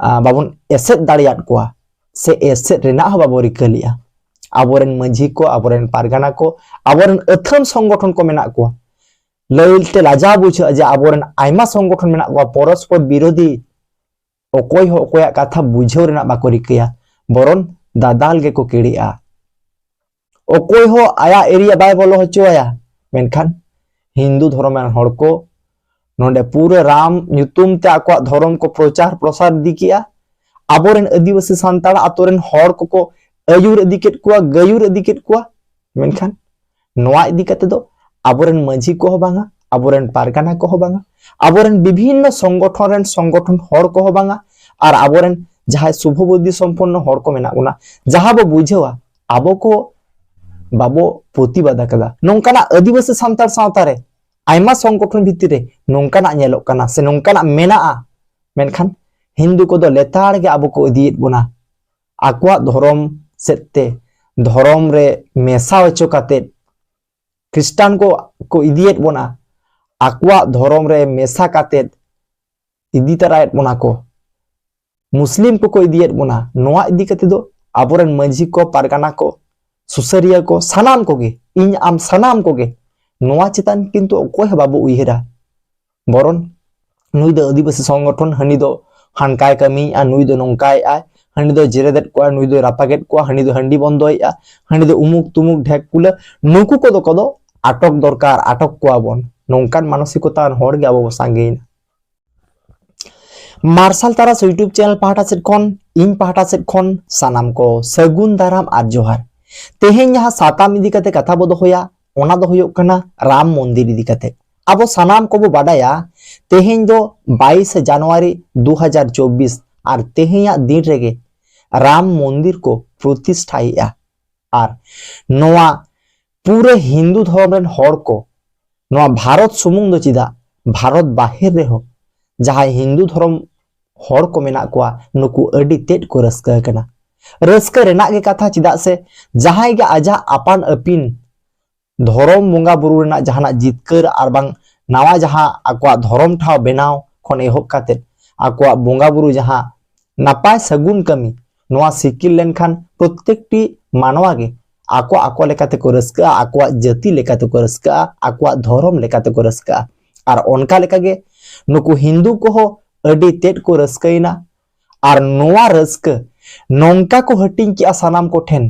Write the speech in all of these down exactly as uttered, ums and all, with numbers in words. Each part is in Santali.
ᱵᱟᱵᱚᱱ ᱮᱥᱮᱫ ᱫᱟᱲᱮᱭᱟᱫ ᱠᱚᱣᱟ, ᱥᱮ ᱮᱥᱮᱫ ᱨᱮᱱᱟᱜ ᱦᱚᱸ ᱵᱟᱵᱚ ᱨᱤᱠᱟᱹ ᱞᱮᱜᱼᱟ᱾ ᱟᱵᱚᱨᱮᱱ ᱢᱟᱹᱡᱷᱤ ᱠᱚ, ᱟᱵᱚᱨᱮᱱ ᱯᱟᱨᱜᱟᱱᱟ ᱠᱚ, ᱟᱵᱚᱨᱮᱱ ᱟᱹᱛᱷᱟᱹᱢ ᱥᱚᱝᱜᱚᱴᱷᱚᱱ ᱠᱚ ᱢᱮᱱᱟᱜ ᱠᱚᱣᱟ, ᱞᱟᱹᱭᱛᱮ ᱞᱟᱡᱟᱣ ᱵᱩᱡᱷᱟᱹᱜᱼᱟ ᱡᱮ ᱟᱵᱚᱨᱮᱱ ᱟᱭᱢᱟ ᱥᱚᱝᱜᱚᱴᱷᱚᱱ ᱢᱮᱱᱟᱜ ᱠᱚᱣᱟ ᱯᱚᱨᱚᱥᱯᱚᱨ ᱵᱤᱨᱳᱫᱷᱤ, ᱚᱠᱚᱭ ᱦᱚᱸ ᱚᱠᱚᱭᱟᱜ ᱠᱟᱛᱷᱟ ᱵᱩᱡᱷᱟᱹᱣ ᱨᱮᱱᱟᱜ ᱵᱟᱠᱚ ᱨᱤᱠᱟᱹᱭᱟ, ᱵᱚᱨᱚᱱ ᱫᱟᱫᱟᱞ ᱜᱮᱠᱚ ᱠᱮᱲᱮᱜᱼᱟ᱾ ᱚᱠᱚᱭ ᱦᱚᱸ ᱟᱭᱟᱜ ᱮᱨᱤᱭᱟ ᱵᱟᱭ ᱵᱚᱞᱚ ᱦᱚᱪᱚ ᱟᱭᱟ᱾ ᱢᱮᱱᱠᱷᱟᱱ ᱦᱤᱱᱫᱩ ᱫᱷᱚᱨᱚᱢ ᱨᱮᱱ ᱦᱚᱲ ᱠᱚ ᱱᱚᱰᱮ ᱯᱩᱨᱟᱹ ᱨᱟᱢ ᱧᱩᱛᱩᱢ ᱛᱮ ᱟᱠᱚᱣᱟᱜ ᱫᱷᱚᱨᱚᱢ ᱠᱚ ᱯᱨᱚᱪᱟᱨ ᱯᱨᱚᱥᱟᱨ ᱤᱫᱤ ᱠᱮᱜᱼᱟ᱾ ᱟᱵᱚᱨᱮᱱ ᱟᱹᱫᱤᱵᱟᱹᱥᱤ ᱥᱟᱱᱛᱟᱲ ᱟᱛᱳ ᱨᱮᱱ ᱦᱚᱲ ᱠᱚᱠᱚ ᱟᱹᱭᱩᱨ ᱤᱫᱤ ᱠᱮᱫ ᱠᱚᱣᱟ, ᱜᱟᱹᱭᱩᱨ ᱤᱫᱤ ᱠᱮᱫ ᱠᱚᱣᱟ᱾ ᱢᱮᱱᱠᱷᱟᱱ ᱱᱚᱣᱟ ᱤᱫᱤ ᱠᱟᱛᱮ ᱫᱚ ᱟᱵᱚᱨᱮᱱ ᱢᱟᱹᱡᱷᱤ ᱠᱚᱦᱚᱸ ᱵᱟᱝᱟ, ᱟᱵᱚᱨᱮᱱ ᱯᱟᱨᱜᱟᱱᱟ ᱠᱚᱦᱚᱸ ᱵᱟᱝᱟ, ᱟᱵᱚᱨᱮᱱ ᱵᱤᱵᱷᱤᱱᱱᱚ ᱥᱚᱝᱜᱚᱴᱷᱚᱱ ᱨᱮᱱ ᱥᱚᱝᱜᱚᱴᱷᱚᱱ ᱦᱚᱲ ᱠᱚᱦᱚᱸ ᱵᱟᱝᱟ, ᱟᱨ ᱟᱵᱚᱨᱮᱱ ᱡᱟᱦᱟᱸᱭ ᱥᱩᱵᱷᱚᱵᱩᱫᱷᱤ ᱥᱚᱢᱯᱚᱱᱱᱚ ᱦᱚᱲ ᱠᱚ ᱢᱮᱱᱟᱜ ᱵᱚᱱᱟ, ᱡᱟᱦᱟᱸ ᱵᱚ ᱵᱩᱡᱷᱟᱹᱣᱟ, ᱟᱵᱚ ᱠᱚ ᱵᱟᱵᱚ ᱯᱨᱚᱛᱤᱵᱟᱫ ᱟᱠᱟᱫᱟ᱾ ᱱᱚᱝᱠᱟᱱᱟᱜ ᱟᱹᱫᱤᱵᱟᱹᱥᱤ ᱥᱟᱱᱛᱟᱲ ᱥᱟᱶᱛᱟ ᱨᱮ ᱟᱭᱢᱟ ᱥᱚᱝᱜᱚᱴᱷᱚᱱ ᱵᱷᱤᱛᱤᱨ ᱨᱮ ᱱᱚᱝᱠᱟᱱᱟᱜ ᱧᱮᱞᱚᱜ ᱠᱟᱱᱟ ᱥᱮ ᱱᱚᱝᱠᱟᱱᱟᱜ ᱢᱮᱱᱟᱜᱼᱟ, ᱢᱮᱱᱠᱷᱟᱱ ᱦᱤᱱᱫᱩ ᱠᱚᱫᱚ ᱞᱮᱛᱟᱲ ᱜᱮ ᱟᱵᱚ ᱠᱚ ᱤᱫᱤᱭᱮᱫ ᱵᱚᱱᱟ ᱟᱠᱚᱣᱟᱜ ᱫᱷᱚᱨᱚᱢ ᱥᱮᱫ ᱛᱮ, ᱫᱷᱚᱨᱚᱢ ᱨᱮ ᱢᱮᱥᱟ ᱦᱚᱪᱚ ᱠᱟᱛᱮᱫ᱾ ᱠᱷᱨᱤᱥᱴᱟᱱ ᱠᱚ ᱠᱚ ᱤᱫᱤᱭᱮᱫ ᱵᱚᱱᱟ ᱟᱠᱚᱣᱟᱜ ᱫᱷᱚᱨᱚᱢ ᱨᱮ ᱢᱮᱥᱟ ᱠᱟᱛᱮᱫ, ᱤᱫᱤ ᱛᱟᱨᱟᱭᱮᱫ ᱵᱚᱱᱟ ᱠᱚ᱾ ᱢᱩᱥᱞᱤᱢ ᱠᱚᱠᱚ ᱤᱫᱤᱭᱮᱫ ᱵᱚᱱᱟ᱾ ᱱᱚᱣᱟ ᱤᱫᱤ ᱠᱟᱛᱮ ᱫᱚ ᱟᱵᱚᱨᱮᱱ ᱢᱟᱹᱡᱷᱤ ᱠᱚ, ᱯᱟᱨᱜᱟᱱᱟ ᱠᱚ, ᱥᱩᱥᱟᱹᱨᱤᱭᱟᱹ ᱠᱚ, ᱥᱟᱱᱟᱢ ᱠᱚᱜᱮ, ᱤᱧ ᱟᱢ ᱥᱟᱱᱟᱢ ᱠᱚᱜᱮ ᱱᱚᱣᱟ ᱪᱮᱛᱟᱱ ᱠᱤᱱᱛᱩ ᱚᱠᱚᱭ ᱦᱚᱸ ᱵᱟᱵᱚ ᱩᱭᱦᱟᱹᱨᱟ᱾ ᱵᱚᱨᱚᱱ ᱱᱩᱭ ᱫᱚ ᱟᱹᱫᱤᱵᱟᱹᱥᱤ ᱥᱚᱝᱜᱚᱴᱷᱚᱱ, ᱦᱟᱹᱱᱤ ᱫᱚ ᱦᱟᱱᱠᱟᱭ ᱠᱟᱹᱢᱤᱭᱮᱫᱼᱟ, ᱱᱩᱭ ᱫᱚ ᱱᱚᱝᱠᱟᱭᱮᱫᱼᱟᱭ, ᱦᱟᱹᱱᱤ ᱫᱚ ᱡᱮᱨᱮᱫᱮᱫ ᱠᱚᱣᱟ, ᱱᱩᱭ ᱫᱚᱭ ᱨᱟᱯᱟᱜᱮᱫ ᱠᱚᱣᱟ, ᱦᱟᱹᱱᱤ ᱫᱚ ᱦᱟᱺᱰᱤ ᱵᱚᱱᱫᱚᱭᱮᱫᱼᱟ, ᱦᱟᱹᱱᱤ ᱫᱚ ᱩᱢᱩᱠ ᱛᱩᱢᱩᱠ ᱰᱷᱮᱠ ᱠᱩᱞᱟᱹ, ᱱᱩᱠᱩ ᱠᱚᱫᱚ ᱠᱚᱫᱚ ᱟᱴᱚᱠ ᱫᱚᱨᱠᱟᱨ, ᱟᱴᱚᱠ ᱠᱚᱣᱟ ᱵᱚᱱ᱾ ᱱᱚᱝᱠᱟᱱ ᱢᱟᱱᱚᱥᱤᱠᱚᱛᱟ ᱟᱱ ᱦᱚᱲ ᱜᱮ ᱟᱵᱚ ᱵᱚ ᱥᱟᱸᱜᱮᱭᱮᱱᱟ᱾ ᱢᱟᱨᱥᱟᱞ ᱛᱟᱨᱟᱥ YouTube ᱪᱮᱱᱮᱞ ᱯᱟᱦᱴᱟ ᱥᱮᱫ ᱠᱷᱚᱱ, ᱤᱧ ᱯᱟᱦᱴᱟ ᱥᱮᱫ ᱠᱷᱚᱱ ᱥᱟᱱᱟᱢ ᱠᱚ ᱥᱟᱹᱜᱩᱱ ᱫᱟᱨᱟᱢ ᱟᱨ ᱡᱚᱦᱟᱨ᱾ ᱛᱮᱦᱮᱧ ᱡᱟᱦᱟᱸ ᱥᱟᱛᱟᱢ ᱤᱫᱤ ᱠᱟᱛᱮ ᱠᱟᱛᱷᱟ ᱵᱚ ᱫᱚᱦᱚᱭᱟ, ᱚᱱᱟ ᱫᱚ ᱦᱩᱭᱩᱜ ᱠᱟᱱᱟ ᱨᱟᱢ ᱢᱚᱱᱫᱤᱨ ᱤᱫᱤ ᱠᱟᱛᱮ᱾ ᱟᱵᱚ ᱥᱟᱱᱟᱢ ᱠᱚᱵᱚ ᱵᱟᱰᱟᱭᱟ, ᱛᱮᱦᱮᱧ ᱫᱚ ᱵᱟᱭᱤᱥᱮ ᱡᱟᱱᱩᱣᱟᱨᱤ ᱫᱩ ᱦᱟᱡᱟᱨ ᱪᱚᱵᱵᱤᱥ, ᱟᱨ ᱛᱮᱦᱮᱧᱟᱜ ᱫᱤᱱ ᱨᱮᱜᱮ ᱨᱟᱢ ᱢᱚᱱᱫᱤᱨ ᱠᱚ ᱯᱨᱚᱛᱤᱥᱴᱷᱟᱭᱮᱫᱼᱟ᱾ ᱟᱨ ᱱᱚᱣᱟ ᱯᱩᱨᱟᱹ ᱦᱤᱱᱫᱩ ᱫᱷᱚᱨᱚᱢ ᱨᱮᱱ ᱦᱚᱲ ᱠᱚ, ᱱᱚᱣᱟ ᱵᱷᱟᱨᱚᱛ ᱥᱩᱢᱩᱝ ᱫᱚ ᱪᱮᱫᱟᱜ, ᱵᱷᱟᱨᱚᱛ ᱵᱟᱦᱮᱨ ᱨᱮᱦᱚᱸ ᱡᱟᱦᱟᱸᱭ ᱦᱤᱱᱫᱩ ᱫᱷᱚᱨᱚᱢ ᱦᱚᱲ ᱠᱚ ᱢᱮᱱᱟᱜ ᱠᱚᱣᱟ, ᱱᱩᱠᱩ ᱟᱹᱰᱤ ᱛᱮᱫ ᱠᱚ ᱨᱟᱹᱥᱠᱟᱹ ᱟᱠᱟᱱᱟ᱾ ᱨᱟᱹᱥᱠᱟᱹ ᱨᱮᱱᱟᱜ ᱜᱮ ᱠᱟᱛᱷᱟ, ᱪᱮᱫᱟᱜ ᱥᱮ ᱡᱟᱦᱟᱸᱭ ᱜᱮ ᱟᱡᱟᱜ ᱟᱯᱟᱱ ᱟᱹᱯᱤᱱ ᱫᱷᱚᱨᱚᱢ ᱵᱚᱸᱜᱟ ᱵᱩᱨᱩ ᱨᱮᱱᱟᱜ ᱡᱟᱦᱟᱱᱟᱜ ᱡᱤᱛᱠᱟᱹᱨ ᱟᱨ ᱵᱟᱝ ᱱᱟᱣᱟ ᱡᱟᱦᱟᱸ ᱟᱠᱚᱣᱟᱜ ᱫᱷᱚᱨᱚᱢ ᱴᱷᱟᱶ ᱵᱮᱱᱟᱣ ᱠᱷᱚᱱ ᱮᱦᱚᱵ ᱠᱟᱛᱮ ᱟᱠᱚᱣᱟᱜ ᱵᱚᱸᱜᱟ ᱵᱩᱨᱩ ᱡᱟᱦᱟᱸ ᱱᱟᱯᱟᱭ ᱥᱟᱹᱜᱩᱱ ᱠᱟᱹᱢᱤ, ᱱᱚᱣᱟ ᱥᱤᱠᱤᱞ ᱞᱮᱱᱠᱷᱟᱱ ᱯᱨᱚᱛᱮᱠᱴᱤ ᱢᱟᱱᱣᱟ ᱜᱮ ᱟᱠᱚ ᱟᱠᱚ ᱞᱮᱠᱟᱛᱮ ᱠᱚ ᱨᱟᱹᱥᱠᱟᱹᱜᱼᱟ, ᱟᱠᱚᱣᱟᱜ ᱡᱟᱹᱛᱤ ᱞᱮᱠᱟᱛᱮ ᱠᱚ ᱨᱟᱹᱥᱠᱟᱹᱜᱼᱟ, ᱟᱠᱚᱣᱟᱜ ᱫᱷᱚᱨᱚᱢ ᱞᱮᱠᱟᱛᱮ ᱠᱚ ᱨᱟᱹᱥᱠᱟᱹᱜᱼᱟ᱾ ᱟᱨ ᱚᱱᱠᱟ ᱞᱮᱠᱟᱜᱮ ᱱᱩᱠᱩ ᱦᱤᱱᱫᱩ ᱠᱚᱦᱚᱸ ᱟᱹᱰᱤ ᱛᱮᱫ ᱠᱚ ᱨᱟᱹᱥᱠᱟᱹᱭᱮᱱᱟ᱾ ᱟᱨ ᱱᱚᱣᱟ ᱨᱟᱹᱥᱠᱟᱹ ᱱᱚᱝᱠᱟ ᱠᱚ ᱦᱟᱹᱴᱤᱧ ᱠᱮᱜᱼᱟ ᱥᱟᱱᱟᱢ ᱠᱚᱴᱷᱮᱱ,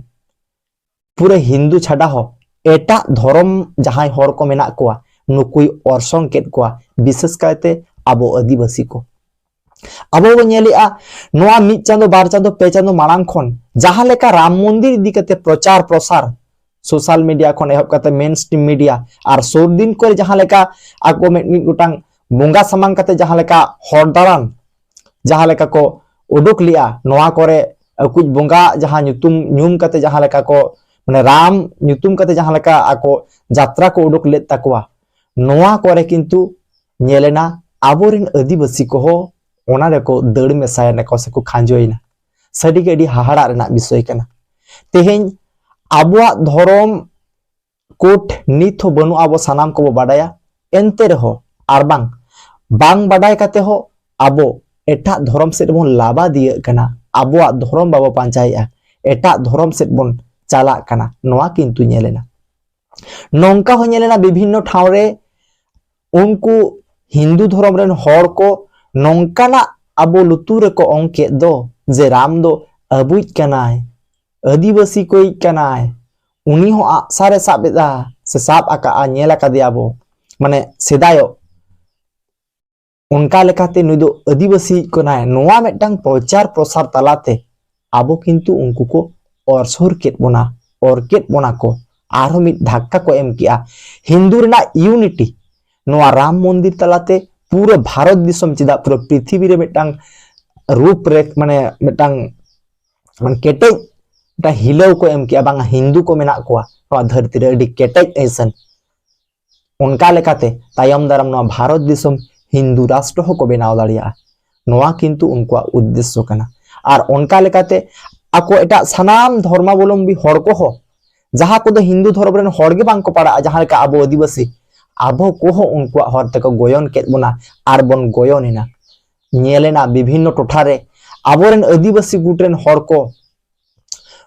ᱯᱩᱨᱟᱹ ᱦᱤᱱᱫᱩ ᱪᱷᱟᱰᱟ ᱦᱚᱸ ᱮᱴᱟᱜ ᱫᱷᱚᱨᱚᱢ ᱡᱟᱦᱟᱸᱭ ᱦᱚᱲ ᱠᱚ ᱢᱮᱱᱟᱜ ᱠᱚᱣᱟ, ᱱᱩᱠᱩᱭ ᱚᱨᱥᱚᱝ ᱠᱮᱫ ᱠᱚᱣᱟ, ᱵᱤᱥᱮᱥ ᱠᱟᱭᱛᱮ ᱟᱵᱚ ᱟᱹᱫᱤᱵᱟᱹᱥᱤ ᱠᱚ᱾ ᱟᱵᱚ ᱵᱚᱱ ᱧᱮᱞᱮᱜᱼᱟ, ᱱᱚᱣᱟ ᱢᱤᱫ ᱪᱟᱸᱫᱚ, ᱵᱟᱨ ᱪᱟᱸᱫᱚ, ᱯᱮ ᱪᱟᱸᱫᱚ ᱢᱟᱲᱟᱝ ᱠᱷᱚᱱ ᱡᱟᱦᱟᱸ ᱞᱮᱠᱟ ᱨᱟᱢ ᱢᱚᱱᱫᱤᱨ ᱤᱫᱤ ᱠᱟᱛᱮ ᱯᱨᱚᱪᱟᱨ ᱯᱨᱚᱥᱟᱨ social media ᱠᱷᱚᱱ ᱮᱦᱚᱵ ᱠᱟᱛᱮ main stream media, ᱟᱨ ᱥᱩᱨ ᱫᱤᱱ ᱠᱚᱨᱮ ᱡᱟᱦᱟᱸ ᱞᱮᱠᱟ ᱟᱠᱚ ᱢᱤᱫ ᱢᱤᱫ ᱜᱚᱴᱟᱝ ᱵᱚᱸᱜᱟ ᱥᱟᱢᱟᱝ ᱠᱟᱛᱮ ᱡᱟᱦᱟᱸ ᱞᱮᱠᱟ ᱦᱚᱨ ᱫᱟᱬᱟᱱ ᱡᱟᱦᱟᱸ ᱞᱮᱠᱟ ᱠᱚ ᱩᱰᱩᱠ ᱞᱮᱜᱼᱟ, ᱱᱚᱣᱟ ᱠᱚᱨᱮ ᱟᱠᱚᱣᱤᱡ ᱵᱚᱸᱜᱟ ᱡᱟᱦᱟᱸ ᱧᱩᱛᱩᱢ ᱧᱩᱢ ᱠᱟᱛᱮ ᱡᱟᱦᱟᱸ ᱞᱮᱠᱟ ᱠᱚ, ᱢᱟᱱᱮ ᱨᱟᱢ ᱧᱩᱛᱩᱢ ᱠᱟᱛᱮ ᱡᱟᱦᱟᱸ ᱞᱮᱠᱟ ᱟᱠᱚ ᱡᱟᱛᱨᱟ ᱠᱚ ᱩᱰᱩᱠ ᱞᱮᱫ ᱛᱟᱠᱚᱣᱟ, ᱱᱚᱣᱟ ᱠᱚᱨᱮ ᱠᱤᱱᱛᱩ ᱧᱮᱞᱮᱱᱟ ᱟᱵᱚᱨᱮᱱ ᱟᱹᱫᱤᱵᱟᱹᱥᱤ ᱠᱚᱦᱚᱸ ᱚᱱᱟ ᱨᱮᱠᱚ ᱫᱟᱹᱲ ᱢᱮᱥᱟᱭᱮᱱᱟ ᱠᱚ ᱥᱮᱠᱚ ᱠᱷᱟᱸᱡᱚᱭᱮᱱᱟ᱾ ᱥᱟᱹᱨᱤᱜᱮ ᱟᱹᱰᱤ ᱦᱟᱦᱟᱲᱟᱜ ᱨᱮᱱᱟᱜ ᱵᱤᱥᱚᱭ ᱠᱟᱱᱟ᱾ ᱛᱮᱦᱮᱧ ᱟᱵᱚᱣᱟᱜ ᱫᱷᱚᱨᱚᱢ ᱠᱳᱰ ᱱᱤᱛ ᱦᱚᱸ ᱵᱟᱹᱱᱩᱜᱼᱟ, ᱟᱵᱚ ᱥᱟᱱᱟᱢ ᱠᱚᱵᱚ ᱵᱟᱰᱟᱭᱟ᱾ ᱮᱱᱛᱮ ᱨᱮᱦᱚᱸ ᱟᱨ ᱵᱟᱝ, ᱵᱟᱝ ᱵᱟᱰᱟᱭ ᱠᱟᱛᱮ ᱦᱚᱸ ᱟᱵᱚ ᱮᱴᱟᱜ ᱫᱷᱚᱨᱚᱢ ᱥᱮᱫ ᱵᱚᱱ ᱞᱟᱵᱟᱫᱤᱭᱟᱹᱜ ᱠᱟᱱᱟ, ᱟᱵᱚᱣᱟᱜ ᱫᱷᱚᱨᱚᱢ ᱵᱟᱵᱚ ᱯᱟᱸᱡᱟᱭᱮᱫᱼᱟ, ᱮᱴᱟᱜ ᱫᱷᱚᱨᱚᱢ ᱥᱮᱫ ᱵᱚᱱ ᱪᱟᱞᱟᱜ ᱠᱟᱱᱟ᱾ ᱱᱚᱣᱟ ᱠᱤᱱᱛᱩ ᱧᱮᱞᱮᱱᱟ, ᱱᱚᱝᱠᱟ ᱦᱚᱸ ᱧᱮᱞᱮᱱᱟ ᱵᱤᱵᱷᱤᱱᱱᱚ ᱴᱷᱟᱶ ᱨᱮ ᱩᱱᱠᱩ ᱦᱤᱱᱫᱩ ᱫᱷᱚᱨᱚᱢ ᱨᱮᱱ ᱦᱚᱲ ᱠᱚ ᱱᱚᱝᱠᱟᱱᱟᱜ ᱟᱵᱚ ᱞᱩᱛᱩᱨ ᱨᱮᱠᱚ ᱚᱝ ᱠᱮᱫ ᱫᱚ ᱡᱮ ᱨᱟᱢ ᱫᱚ ᱟᱵᱚᱭᱤᱡ ᱠᱟᱱᱟᱭ, ᱟᱹᱫᱤᱵᱟᱹᱥᱤ ᱠᱚᱭᱤᱡ ᱠᱟᱱᱟᱭ, ᱩᱱᱤ ᱦᱚᱸ ᱟᱜᱼᱥᱟᱨᱮ ᱥᱟᱵ ᱮᱫᱟ ᱥᱮ ᱥᱟᱵ ᱟᱠᱟᱜᱼᱟ, ᱧᱮᱞ ᱟᱠᱟᱫᱮᱭᱟ ᱵᱚ, ᱢᱟᱱᱮ ᱥᱮᱫᱟᱭᱚᱜ᱾ ᱚᱱᱠᱟ ᱞᱮᱠᱟᱛᱮ ᱱᱩᱭ ᱫᱚ ᱟᱹᱫᱤᱵᱟᱹᱥᱤᱭᱤᱡ ᱠᱟᱱᱟᱭ᱾ ᱱᱚᱣᱟ ᱢᱤᱫᱴᱟᱝ ᱯᱨᱚᱪᱟᱨ ᱯᱨᱚᱥᱟᱨ ᱛᱟᱞᱟᱛᱮ ᱟᱵᱚ ᱠᱤᱱᱛᱩ ᱩᱱᱠᱩ ᱠᱚ ᱚᱨᱥᱚᱨ ᱠᱮᱫ ᱵᱚᱱᱟ, ᱚᱨ ᱠᱮᱫ ᱵᱚᱱᱟ ᱠᱚ, ᱟᱨᱦᱚᱸ ᱢᱤᱫ ᱫᱷᱟᱠᱠᱟ ᱠᱚ ᱮᱢ ᱠᱮᱜᱼᱟ ᱦᱤᱱᱫᱩ ᱨᱮᱱᱟᱜ ᱤᱭᱩᱱᱤᱴᱤ᱾ ᱱᱚᱣᱟ ᱨᱟᱢ ᱢᱚᱱᱫᱤᱨ ᱛᱟᱞᱟᱛᱮ ᱯᱩᱨᱟᱹ ᱵᱷᱟᱨᱚᱛ ᱫᱤᱥᱚᱢ, ᱪᱮᱫᱟᱜ ᱯᱩᱨᱟᱹ ᱯᱨᱤᱛᱷᱤᱵᱤ ᱨᱮ ᱢᱤᱫᱴᱟᱝ ᱨᱩᱯ ᱨᱮ, ᱢᱟᱱᱮ ᱢᱤᱫᱴᱟᱝ, ᱢᱟᱱᱮ ᱠᱮᱴᱮᱡ ᱢᱤᱫᱴᱟᱝ ᱦᱤᱞᱟᱹᱣ ᱠᱚ ᱮᱢ ᱠᱮᱜᱼᱟ, ᱵᱟᱝᱟ ᱦᱤᱱᱫᱩ ᱠᱚ ᱢᱮᱱᱟᱜ ᱠᱚᱣᱟ ᱱᱚᱣᱟ ᱫᱷᱟᱹᱨᱛᱤ ᱨᱮ, ᱟᱹᱰᱤ ᱠᱮᱴᱮᱡ ᱟᱹᱭᱥᱟᱹᱱ᱾ ᱚᱱᱠᱟ ᱞᱮᱠᱟᱛᱮ ᱛᱟᱭᱚᱢ ᱫᱟᱨᱟᱢ ᱱᱚᱣᱟ ᱵᱷᱟᱨᱚᱛ ᱫᱤᱥᱚᱢ ᱦᱤᱱᱫᱩ ᱨᱟᱥᱴᱨᱚ ᱦᱚᱸᱠᱚ ᱵᱮᱱᱟᱣ ᱫᱟᱲᱮᱭᱟᱜᱼᱟ᱾ ᱱᱚᱣᱟ ᱠᱤᱱᱛᱩ ᱩᱱᱠᱩᱣᱟᱜ ᱩᱫᱽᱫᱮᱥᱥᱚ ᱠᱟᱱᱟ᱾ ᱟᱨ ᱚᱱᱠᱟ ᱞᱮᱠᱟᱛᱮ ᱟᱠᱚ ᱮᱴᱟᱜ ᱥᱟᱱᱟᱢ ᱫᱷᱚᱨᱢᱟᱵᱚᱞᱚᱢᱵᱤ ᱦᱚᱲ ᱠᱚᱦᱚᱸ, ᱡᱟᱦᱟᱸ ᱠᱚᱫᱚ ᱦᱤᱱᱫᱩ ᱫᱷᱚᱨᱚᱢ ᱨᱮᱱ ᱦᱚᱲ ᱜᱮ ᱵᱟᱝ ᱠᱚ ᱯᱟᱲᱟᱜᱼᱟ, ᱡᱟᱦᱟᱸ ᱞᱮᱠᱟ ᱟᱵᱚ ᱟᱹᱫᱤᱵᱟᱹᱥᱤ, ᱟᱵᱚ ᱠᱚᱦᱚᱸ ᱩᱱᱠᱩᱣᱟᱜ ᱦᱚᱨ ᱛᱮᱠᱚ ᱜᱚᱭᱚᱱ ᱠᱮᱫ ᱵᱚᱱᱟ ᱟᱨ ᱵᱚᱱ ᱜᱚᱭᱚᱱ ᱮᱱᱟ᱾ ᱧᱮᱞᱮᱱᱟ ᱵᱤᱵᱷᱤᱱᱱᱚ ᱴᱚᱴᱷᱟ ᱨᱮ ᱟᱵᱚᱨᱮᱱ ᱟᱹᱫᱤᱵᱟᱹᱥᱤ ᱜᱩᱴ ᱨᱮᱱ ᱦᱚᱲ ᱠᱚ,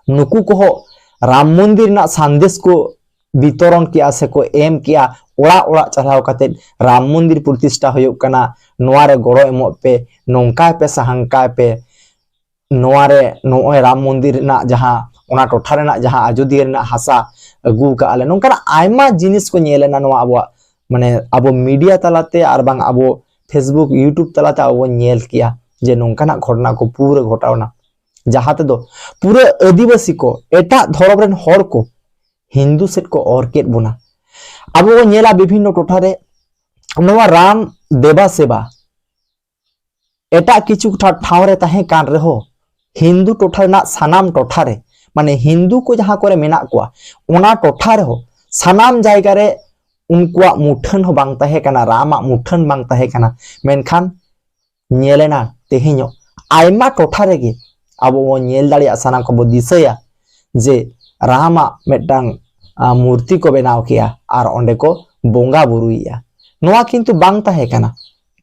ᱱᱩᱠᱩ ᱠᱚᱦᱚᱸ ᱨᱟᱢ ᱢᱚᱱᱫᱤᱨ ᱨᱮᱱᱟᱜ ᱥᱟᱸᱫᱮᱥ ᱠᱚ ᱵᱤᱛᱚᱨᱚᱱ ᱠᱮᱜᱼᱟ ᱥᱮ ᱠᱚ ᱮᱢ ᱠᱮᱜᱼᱟ, ᱚᱲᱟᱜ ᱚᱲᱟᱜ ᱪᱟᱞᱟᱣ ᱠᱟᱛᱮ ᱨᱟᱢ ᱢᱚᱱᱫᱤᱨ ᱯᱨᱚᱛᱤᱥᱴᱷᱟ ᱦᱩᱭᱩᱜ ᱠᱟᱱᱟ, ᱱᱚᱣᱟ ᱨᱮ ᱜᱚᱲᱚ ᱮᱢᱚᱜ ᱯᱮ, ᱱᱚᱝᱠᱟᱭ ᱯᱮ ᱥᱮ ᱦᱟᱝᱠᱟᱭ ᱯᱮ, ᱱᱚᱣᱟ ᱨᱮ ᱱᱚᱜᱼᱚᱭ ᱨᱟᱢ ᱢᱚᱱᱫᱤᱨ ᱨᱮᱱᱟᱜ ᱡᱟᱦᱟᱸ, ᱚᱱᱟ ᱴᱚᱴᱷᱟ ᱨᱮᱱᱟᱜ ᱡᱟᱦᱟᱸ ᱟᱡᱚᱫᱤᱭᱟᱹ ᱨᱮᱱᱟᱜ ᱦᱟᱥᱟ ᱟᱹᱜᱩ ᱠᱟᱜᱼᱟ ᱞᱮ, ᱱᱚᱝᱠᱟᱱᱟᱜ ᱟᱭᱢᱟ ᱡᱤᱱᱤᱥ ᱠᱚ ᱧᱮᱞ ᱮᱱᱟ ᱱᱚᱣᱟ ᱟᱵᱚᱣᱟᱜ, ᱢᱟᱱᱮ, ᱟᱵᱚ ᱢᱤᱰᱤᱭᱟ ᱛᱟᱞᱟᱛᱮ ᱟᱨ ᱵᱟᱝ ᱟᱵᱚ Facebook, YouTube ᱛᱟᱞᱟᱛᱮ ᱟᱵᱚ ᱵᱚᱱ ᱧᱮᱞ ᱠᱮᱜᱼᱟ ᱡᱮ ᱱᱚᱝᱠᱟᱱᱟᱜ ᱜᱷᱚᱴᱚᱱᱟ ᱠᱚ ᱯᱩᱨᱟᱹ ᱜᱷᱚᱴᱟᱣ ᱮᱱᱟ, ᱡᱟᱦᱟᱸ ᱛᱮᱫᱚ ᱯᱩᱨᱟᱹ ᱟᱹᱫᱤᱵᱟᱹᱥᱤ ᱠᱚ, ᱮᱴᱟᱜ ᱫᱷᱚᱨᱚᱢ ᱨᱮᱱ ᱦᱚᱲ ᱠᱚ ᱦᱤᱱᱫᱩ ᱥᱮᱫ ᱠᱚ ᱚᱨ ᱠᱮᱫ ᱵᱚᱱᱟ᱾ ᱟᱵᱚ ᱵᱚᱱ ᱧᱮᱞᱟ ᱵᱤᱵᱷᱤᱱᱱᱚ ᱴᱚᱴᱷᱟ ᱨᱮ ᱱᱚᱣᱟ ᱨᱟᱢ ᱫᱮᱵᱟ ᱥᱮᱵᱟ ᱮᱴᱟᱜ ᱠᱤᱪᱷᱩ ᱴᱷᱟ-, ᱴᱷᱟᱶ ᱨᱮ ᱛᱟᱦᱮᱸ ᱠᱟᱱ ᱨᱮᱦᱚᱸ, ᱦᱤᱱᱫᱩ ᱴᱚᱴᱷᱟ ᱨᱮᱱᱟᱜ ᱥᱟᱱᱟᱢ ᱴᱚᱴᱷᱟ ᱨᱮ, ᱢᱟᱱᱮ, ᱦᱤᱱᱫᱩ ᱠᱚ ᱡᱟᱦᱟᱸ ᱠᱚᱨᱮ ᱢᱮᱱᱟᱜ ᱠᱚᱣᱟ, ᱚᱱᱟ ᱴᱚᱴᱷᱟ ᱨᱮᱦᱚᱸ ᱥᱟᱱᱟᱢ ᱡᱟᱭᱜᱟ ᱨᱮ ᱩᱱᱠᱩᱣᱟᱜ ᱢᱩᱴᱷᱟᱹᱱ ᱦᱚᱸ ᱵᱟᱝ ᱛᱟᱦᱮᱸ ᱠᱟᱱᱟ, ᱨᱟᱢᱟᱜ ᱢᱩᱴᱷᱟᱹᱱ ᱵᱟᱝ ᱛᱟᱦᱮᱸ ᱠᱟᱱᱟ᱾ ᱢᱮᱱᱠᱷᱟᱱ ᱧᱮᱞᱮᱱᱟ ᱛᱮᱦᱮᱧᱚᱜ ᱟᱭᱢᱟ ᱴᱚᱴᱷᱟ ᱨᱮᱜᱮ ᱟᱵᱚ ᱵᱚᱱ ᱧᱮᱞ ᱫᱟᱲᱮᱭᱟᱜᱼᱟ, ᱥᱟᱱᱟᱢ ᱠᱚᱵᱚ ᱫᱤᱥᱟᱹᱭᱟ ᱡᱮ ᱨᱟᱢᱟᱜ ᱢᱤᱫᱴᱟᱝ, ᱟ, ᱢᱩᱨᱛᱤ ᱠᱚ ᱵᱮᱱᱟᱣ ᱠᱮᱜᱼᱟ ᱟᱨ ᱚᱸᱰᱮ ᱠᱚ ᱵᱚᱸᱜᱟ ᱵᱩᱨᱩᱭᱮᱜᱼᱟ᱾ ᱱᱚᱣᱟ ᱠᱤᱱᱛᱩ ᱵᱟᱝ ᱛᱟᱦᱮᱸ ᱠᱟᱱᱟ᱾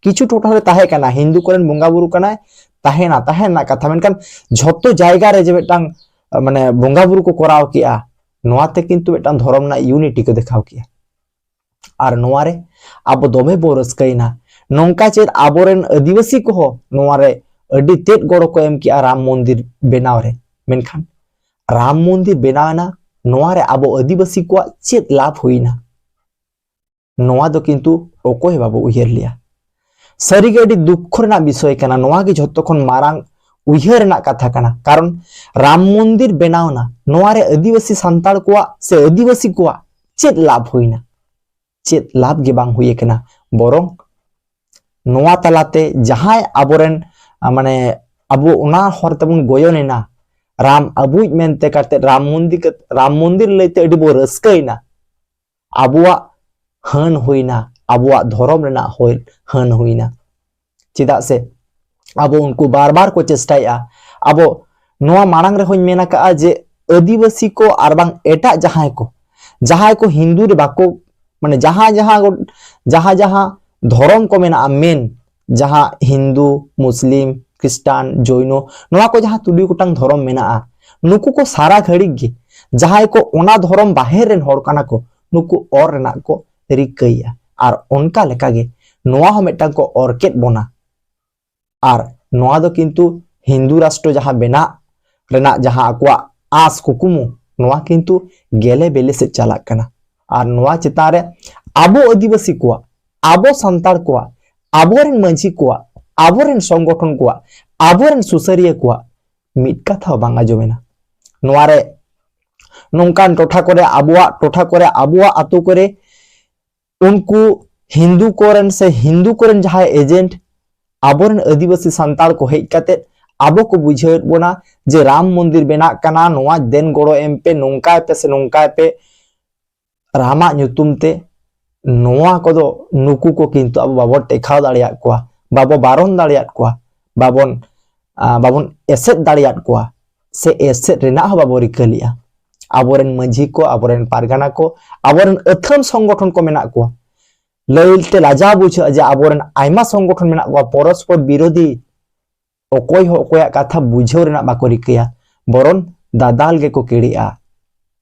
ᱠᱤᱪᱷᱩ ᱴᱚᱴᱷᱟ ᱨᱮ ᱛᱟᱦᱮᱸ ᱠᱟᱱᱟ, ᱦᱤᱱᱫᱩ ᱠᱚᱨᱮᱱ ᱵᱚᱸᱜᱟ ᱵᱩᱨᱩ ᱠᱟᱱᱟᱭ, ᱛᱟᱦᱮᱱᱟ, ᱛᱟᱦᱮᱸ ᱨᱮᱱᱟᱜ ᱠᱟᱛᱷᱟ, ᱢᱮᱱᱠᱷᱟᱱ ᱡᱷᱚᱛᱚ ᱡᱟᱭᱜᱟ ᱨᱮ ᱡᱮ ᱢᱤᱫᱴᱟᱝ, ᱟ, ᱢᱟᱱᱮ, ᱵᱚᱸᱜᱟ ᱵᱩᱨᱩ ᱠᱚ ᱠᱚᱨᱟᱣ ᱠᱮᱜᱼᱟ, ᱱᱚᱣᱟᱛᱮ ᱠᱤᱱᱛᱩ ᱢᱤᱫᱴᱟᱝ ᱫᱷᱚᱨᱚᱢ ᱨᱮᱱᱟᱜ ᱤᱭᱩᱱᱤᱴᱤ ᱠᱚ ᱫᱮᱠᱷᱟᱣ ᱠᱮᱜᱼᱟ᱾ ᱟᱨ ᱱᱚᱣᱟ ᱨᱮ ᱟᱵᱚ ᱫᱚᱢᱮ ᱵᱚ ᱨᱟᱹᱥᱠᱟᱹᱭᱮᱱᱟ᱾ ᱱᱚᱝᱠᱟ ᱪᱮᱫ ᱟᱵᱚᱨᱮᱱ ᱟᱹᱫᱤᱵᱟᱹᱥᱤ ᱠᱚᱦᱚᱸ ᱱᱚᱣᱟ ᱨᱮ ᱟᱹᱰᱤ ᱛᱮᱫ ᱜᱚᱲᱚ ᱠᱚ ᱮᱢ ᱠᱮᱜᱼᱟ ᱨᱟᱢ ᱢᱚᱱᱫᱤᱨ ᱵᱮᱱᱟᱣ ᱨᱮ᱾ ᱢᱮᱱᱠᱷᱟᱱ ᱨᱟᱢ ᱢᱚᱱᱫᱤᱨ ᱵᱮᱱᱟᱣ ᱮᱱᱟ, ᱱᱚᱣᱟ ᱨᱮ ᱟᱵᱚ ᱟᱹᱫᱤᱵᱟᱹᱥᱤ ᱠᱚᱣᱟᱜ ᱪᱮᱫ ᱞᱟᱵᱷ ᱦᱩᱭᱱᱟ? ᱱᱚᱣᱟ ᱫᱚ ᱠᱤᱱᱛᱩ ᱚᱠᱚᱭ ᱦᱚᱸ ᱵᱟᱵᱚ ᱩᱭᱦᱟᱹᱨ ᱞᱮᱭᱟ᱾ ᱥᱟᱹᱨᱤᱜᱮ ᱟᱹᱰᱤ ᱫᱩᱠᱠᱷᱚ ᱨᱮᱱᱟᱜ ᱵᱤᱥᱚᱭ ᱠᱟᱱᱟ᱾ ᱱᱚᱣᱟ ᱜᱮ ᱡᱷᱚᱛᱚ ᱠᱷᱚᱱ ᱢᱟᱨᱟᱝ ᱩᱭᱦᱟᱹᱨ ᱨᱮᱱᱟᱜ ᱠᱟᱛᱷᱟ ᱠᱟᱱᱟ᱾ ᱠᱟᱨᱚᱱ ᱨᱟᱢ ᱢᱚᱱᱫᱤᱨ ᱵᱮᱱᱟᱣ ᱮᱱᱟ, ᱱᱚᱣᱟ ᱨᱮ ᱟᱹᱫᱤᱵᱟᱹᱥᱤ ᱥᱟᱱᱛᱟᱲ ᱠᱚᱣᱟᱜ ᱥᱮ ᱟᱹᱫᱤᱵᱟᱹᱥᱤ ᱠᱚᱣᱟᱜ ᱪᱮᱫ ᱞᱟᱵᱷ ᱦᱩᱭᱱᱟ? ᱪᱮᱫ ᱞᱟᱵᱷ ᱜᱮ ᱵᱟᱝ ᱦᱩᱭ ᱟᱠᱟᱱᱟ᱾ ᱵᱚᱨᱚᱝ ᱱᱚᱣᱟ ᱛᱟᱞᱟᱛᱮ ᱡᱟᱦᱟᱸᱭ ᱟᱵᱚᱨᱮᱱ, ᱟ, ᱢᱟᱱᱮ, ᱟᱵᱚ ᱚᱱᱟ ᱦᱚᱨ ᱛᱮᱵᱚᱱ ᱜᱚᱭᱚᱱ ᱮᱱᱟ, ᱨᱟᱢ ᱟᱵᱚᱭᱤᱡ ᱢᱮᱱᱛᱮ ᱠᱟᱛᱮ ᱨᱟᱢ ᱢᱚᱱᱫᱤᱨ ᱠᱟᱛ-, ᱨᱟᱢ ᱢᱚᱱᱫᱤᱨ ᱞᱟᱹᱭᱛᱮ ᱟᱹᱰᱤ ᱵᱚ ᱨᱟᱹᱥᱠᱟᱹᱭᱮᱱᱟ, ᱟᱵᱚᱣᱟᱜ ᱦᱟᱹᱱ ᱦᱩᱭᱱᱟ, ᱟᱵᱚᱣᱟᱜ ᱫᱷᱚᱨᱚᱢ ᱨᱮᱱᱟᱜ ᱦᱩᱭ-, ᱦᱟᱹᱱ ᱦᱩᱭᱱᱟ᱾ ᱪᱮᱫᱟᱜ ᱥᱮ ᱟᱵᱚ ᱩᱱᱠᱩ ᱵᱟᱨ ᱵᱟᱨ ᱠᱚ ᱪᱮᱥᱴᱟᱭᱮᱫᱼᱟ᱾ ᱟᱵᱚ ᱱᱚᱣᱟ ᱢᱟᱲᱟᱝ ᱨᱮᱦᱚᱧ ᱢᱮᱱ ᱟᱠᱟᱫᱼᱟ ᱡᱮ ᱟᱹᱫᱤᱵᱟᱹᱥᱤ ᱠᱚ ᱟᱨ ᱵᱟᱝ ᱮᱴᱟᱜ ᱡᱟᱦᱟᱸᱭ ᱠᱚ, ᱡᱟᱦᱟᱸᱭ ᱠᱚ ᱦᱤᱱᱫᱩ ᱨᱮ ᱵᱟᱠᱚ, ᱢᱟᱱᱮ, ᱡᱟᱦᱟᱸ ᱡᱟᱦᱟᱸ ᱜᱚ-, ᱡᱟᱦᱟᱸ ᱡᱟᱦᱟᱸ ᱫᱷᱚᱨᱚᱢ ᱠᱚ ᱢᱮᱱᱟᱜᱼᱟ, ᱢᱮᱱ ᱡᱟᱦᱟᱸ ᱦᱤᱱᱫᱩ, ᱢᱩᱥᱞᱤᱢ, ᱠᱷᱨᱤᱥᱴᱟᱱ, ᱡᱳᱭᱱᱚ, ᱱᱚᱣᱟ ᱠᱚ ᱡᱟᱦᱟᱸ ᱛᱩᱨᱩᱭ ᱜᱚᱴᱟᱝ ᱫᱷᱚᱨᱚᱢ ᱢᱮᱱᱟᱜᱼᱟ, ᱱᱩᱠᱩ ᱠᱚ ᱥᱟᱨᱟ ᱜᱷᱟᱹᱲᱤᱡ ᱜᱮ ᱡᱟᱦᱟᱸᱭ ᱠᱚ ᱚᱱᱟ ᱫᱷᱚᱨᱚᱢ ᱵᱟᱦᱮᱨ ᱨᱮᱱ ᱦᱚᱲ ᱠᱟᱱᱟ ᱠᱚ, ᱱᱩᱠᱩ ᱚᱨ ᱨᱮᱱᱟᱜ ᱠᱚ ᱨᱤᱠᱟᱹᱭᱮᱫᱼᱟ᱾ ᱟᱨ ᱚᱱᱠᱟ ᱞᱮᱠᱟᱜᱮ ᱱᱚᱣᱟ ᱦᱚᱸ ᱢᱤᱫᱴᱟᱝ ᱠᱚ ᱚᱨ ᱠᱮᱫ ᱵᱚᱱᱟ᱾ ᱟᱨ ᱱᱚᱣᱟ ᱫᱚ ᱠᱤᱱᱛᱩ ᱦᱤᱱᱫᱩ ᱨᱟᱥᱴᱨᱚ ᱡᱟᱦᱟᱸ ᱵᱮᱱᱟᱜ ᱨᱮᱱᱟᱜ ᱡᱟᱦᱟᱸ ᱟᱠᱚᱣᱟᱜ ᱟᱸᱥ ᱠᱩᱠᱢᱩ, ᱱᱚᱣᱟ ᱠᱤᱱᱛᱩ ᱜᱮᱞᱮ ᱵᱮᱞᱮ ᱥᱮᱫ ᱪᱟᱞᱟᱜ ᱠᱟᱱᱟ᱾ ᱟᱨ ᱱᱚᱣᱟ ᱪᱮᱛᱟᱱ ᱨᱮ ᱟᱵᱚ ᱟᱹᱫᱤᱵᱟᱹᱥᱤ ᱠᱚᱣᱟᱜ, ᱟᱵᱚ ᱥᱟᱱᱛᱟᱲ ᱠᱚᱣᱟᱜ, ᱟᱵᱚᱨᱮᱱ ᱢᱟᱹᱡᱷᱤ ᱠᱚᱣᱟᱜ, ᱟᱵᱚᱨᱮᱱ ᱥᱚᱝᱜᱚᱴᱷᱚᱱ ᱠᱚᱣᱟᱜ, ᱟᱵᱚᱨᱮᱱ ᱥᱩᱥᱟᱹᱨᱤᱭᱟᱹ ᱠᱚᱣᱟᱜ ᱢᱤᱫ ᱠᱟᱛᱷᱟ ᱦᱚᱸ ᱵᱟᱝ ᱟᱸᱡᱚᱢᱮᱱᱟ᱾ ᱱᱚᱣᱟ ᱨᱮ ᱱᱚᱝᱠᱟᱱ ᱴᱚᱴᱷᱟ ᱠᱚᱨᱮ, ᱟᱵᱚᱣᱟᱜ ᱴᱚᱴᱷᱟ ᱠᱚᱨᱮ, ᱟᱵᱚᱣᱟᱜ ᱟᱛᱳ ᱠᱚᱨᱮ ᱩᱱᱠᱩ ᱦᱤᱱᱫᱩ ᱠᱚᱨᱮᱱ ᱥᱮ ᱦᱤᱱᱫᱩ ᱠᱚᱨᱮᱱ ᱡᱟᱦᱟᱸᱭ ᱮᱡᱮᱱᱴ ᱟᱵᱚᱨᱮᱱ ᱟᱹᱫᱤᱵᱟᱹᱥᱤ ᱥᱟᱱᱛᱟᱲ ᱠᱚ ᱦᱮᱡ ᱠᱟᱛᱮ ᱟᱵᱚ ᱠᱚ ᱵᱩᱡᱷᱟᱹᱣᱮᱫ ᱵᱚᱱᱟ ᱡᱮ ᱨᱟᱢ ᱢᱚᱱᱫᱤᱨ ᱵᱮᱱᱟᱜ ᱠᱟᱱᱟ, ᱱᱚᱣᱟ ᱫᱮᱱ ᱜᱚᱲᱚ ᱮᱢ ᱯᱮ, ᱱᱚᱝᱠᱟᱭ ᱯᱮ ᱥᱮ ᱱᱚᱝᱠᱟᱭ ᱯᱮ ᱨᱟᱢᱟᱜ ᱧᱩᱛᱩᱢ ᱛᱮ᱾ ᱱᱚᱣᱟ ᱠᱚᱫᱚ ᱱᱩᱠᱩ ᱠᱚ ᱠᱤᱱᱛᱩ ᱟᱵᱚ ᱵᱟᱵᱚ ᱴᱮᱠᱟᱣ ᱫᱟᱲᱮᱭᱟᱜ ᱠᱚᱣᱟ, ᱵᱟᱵᱚ ᱵᱟᱨᱚᱱ ᱫᱟᱲᱮᱭᱟᱜ ᱠᱚᱣᱟ, ᱵᱟᱵᱚᱱ ᱟᱸ, ᱵᱟᱵᱚᱱ ᱮᱥᱮᱫ ᱫᱟᱲᱮᱭᱟᱫ ᱠᱚᱣᱟ ᱥᱮ ᱮᱥᱮᱫ ᱨᱮᱱᱟᱜ ᱦᱚᱸ ᱵᱟᱵᱚ ᱨᱤᱠᱟᱹ ᱞᱮᱜᱼᱟ᱾ ᱟᱵᱚᱨᱮᱱ ᱢᱟᱹᱡᱷᱤ ᱠᱚ, ᱟᱵᱚᱨᱮᱱ ᱯᱟᱨᱜᱟᱱᱟ ᱠᱚ, ᱟᱵᱚᱨᱮᱱ ᱟᱹᱛᱷᱟᱹᱱ ᱥᱚᱝᱜᱚᱴᱷᱚᱱ ᱠᱚ ᱢᱮᱱᱟᱜ ᱠᱚᱣᱟ᱾ ᱞᱟᱹᱭ ᱛᱮ ᱞᱟᱡᱟᱣ ᱵᱩᱡᱷᱟᱹᱜᱼᱟ ᱡᱮ ᱟᱵᱚᱨᱮᱱ ᱟᱭᱢᱟ ᱥᱚᱝᱜᱚᱴᱷᱚᱱ ᱢᱮᱱᱟᱜ ᱠᱚᱣᱟ ᱯᱚᱨᱚᱥᱯᱚᱨ ᱵᱤᱨᱳᱫᱷᱤ, ᱚᱠᱚᱭ ᱦᱚᱸ ᱚᱠᱚᱭᱟᱜ ᱠᱟᱛᱷᱟ ᱵᱩᱡᱷᱟᱹᱣ ᱨᱮᱱᱟᱜ ᱵᱟᱠᱚ ᱨᱤᱠᱟᱹᱭᱟ, ᱵᱚᱨᱚᱱ ᱫᱟᱫᱟᱞ ᱜᱮᱠᱚ ᱠᱮᱲᱮᱜᱼᱟ᱾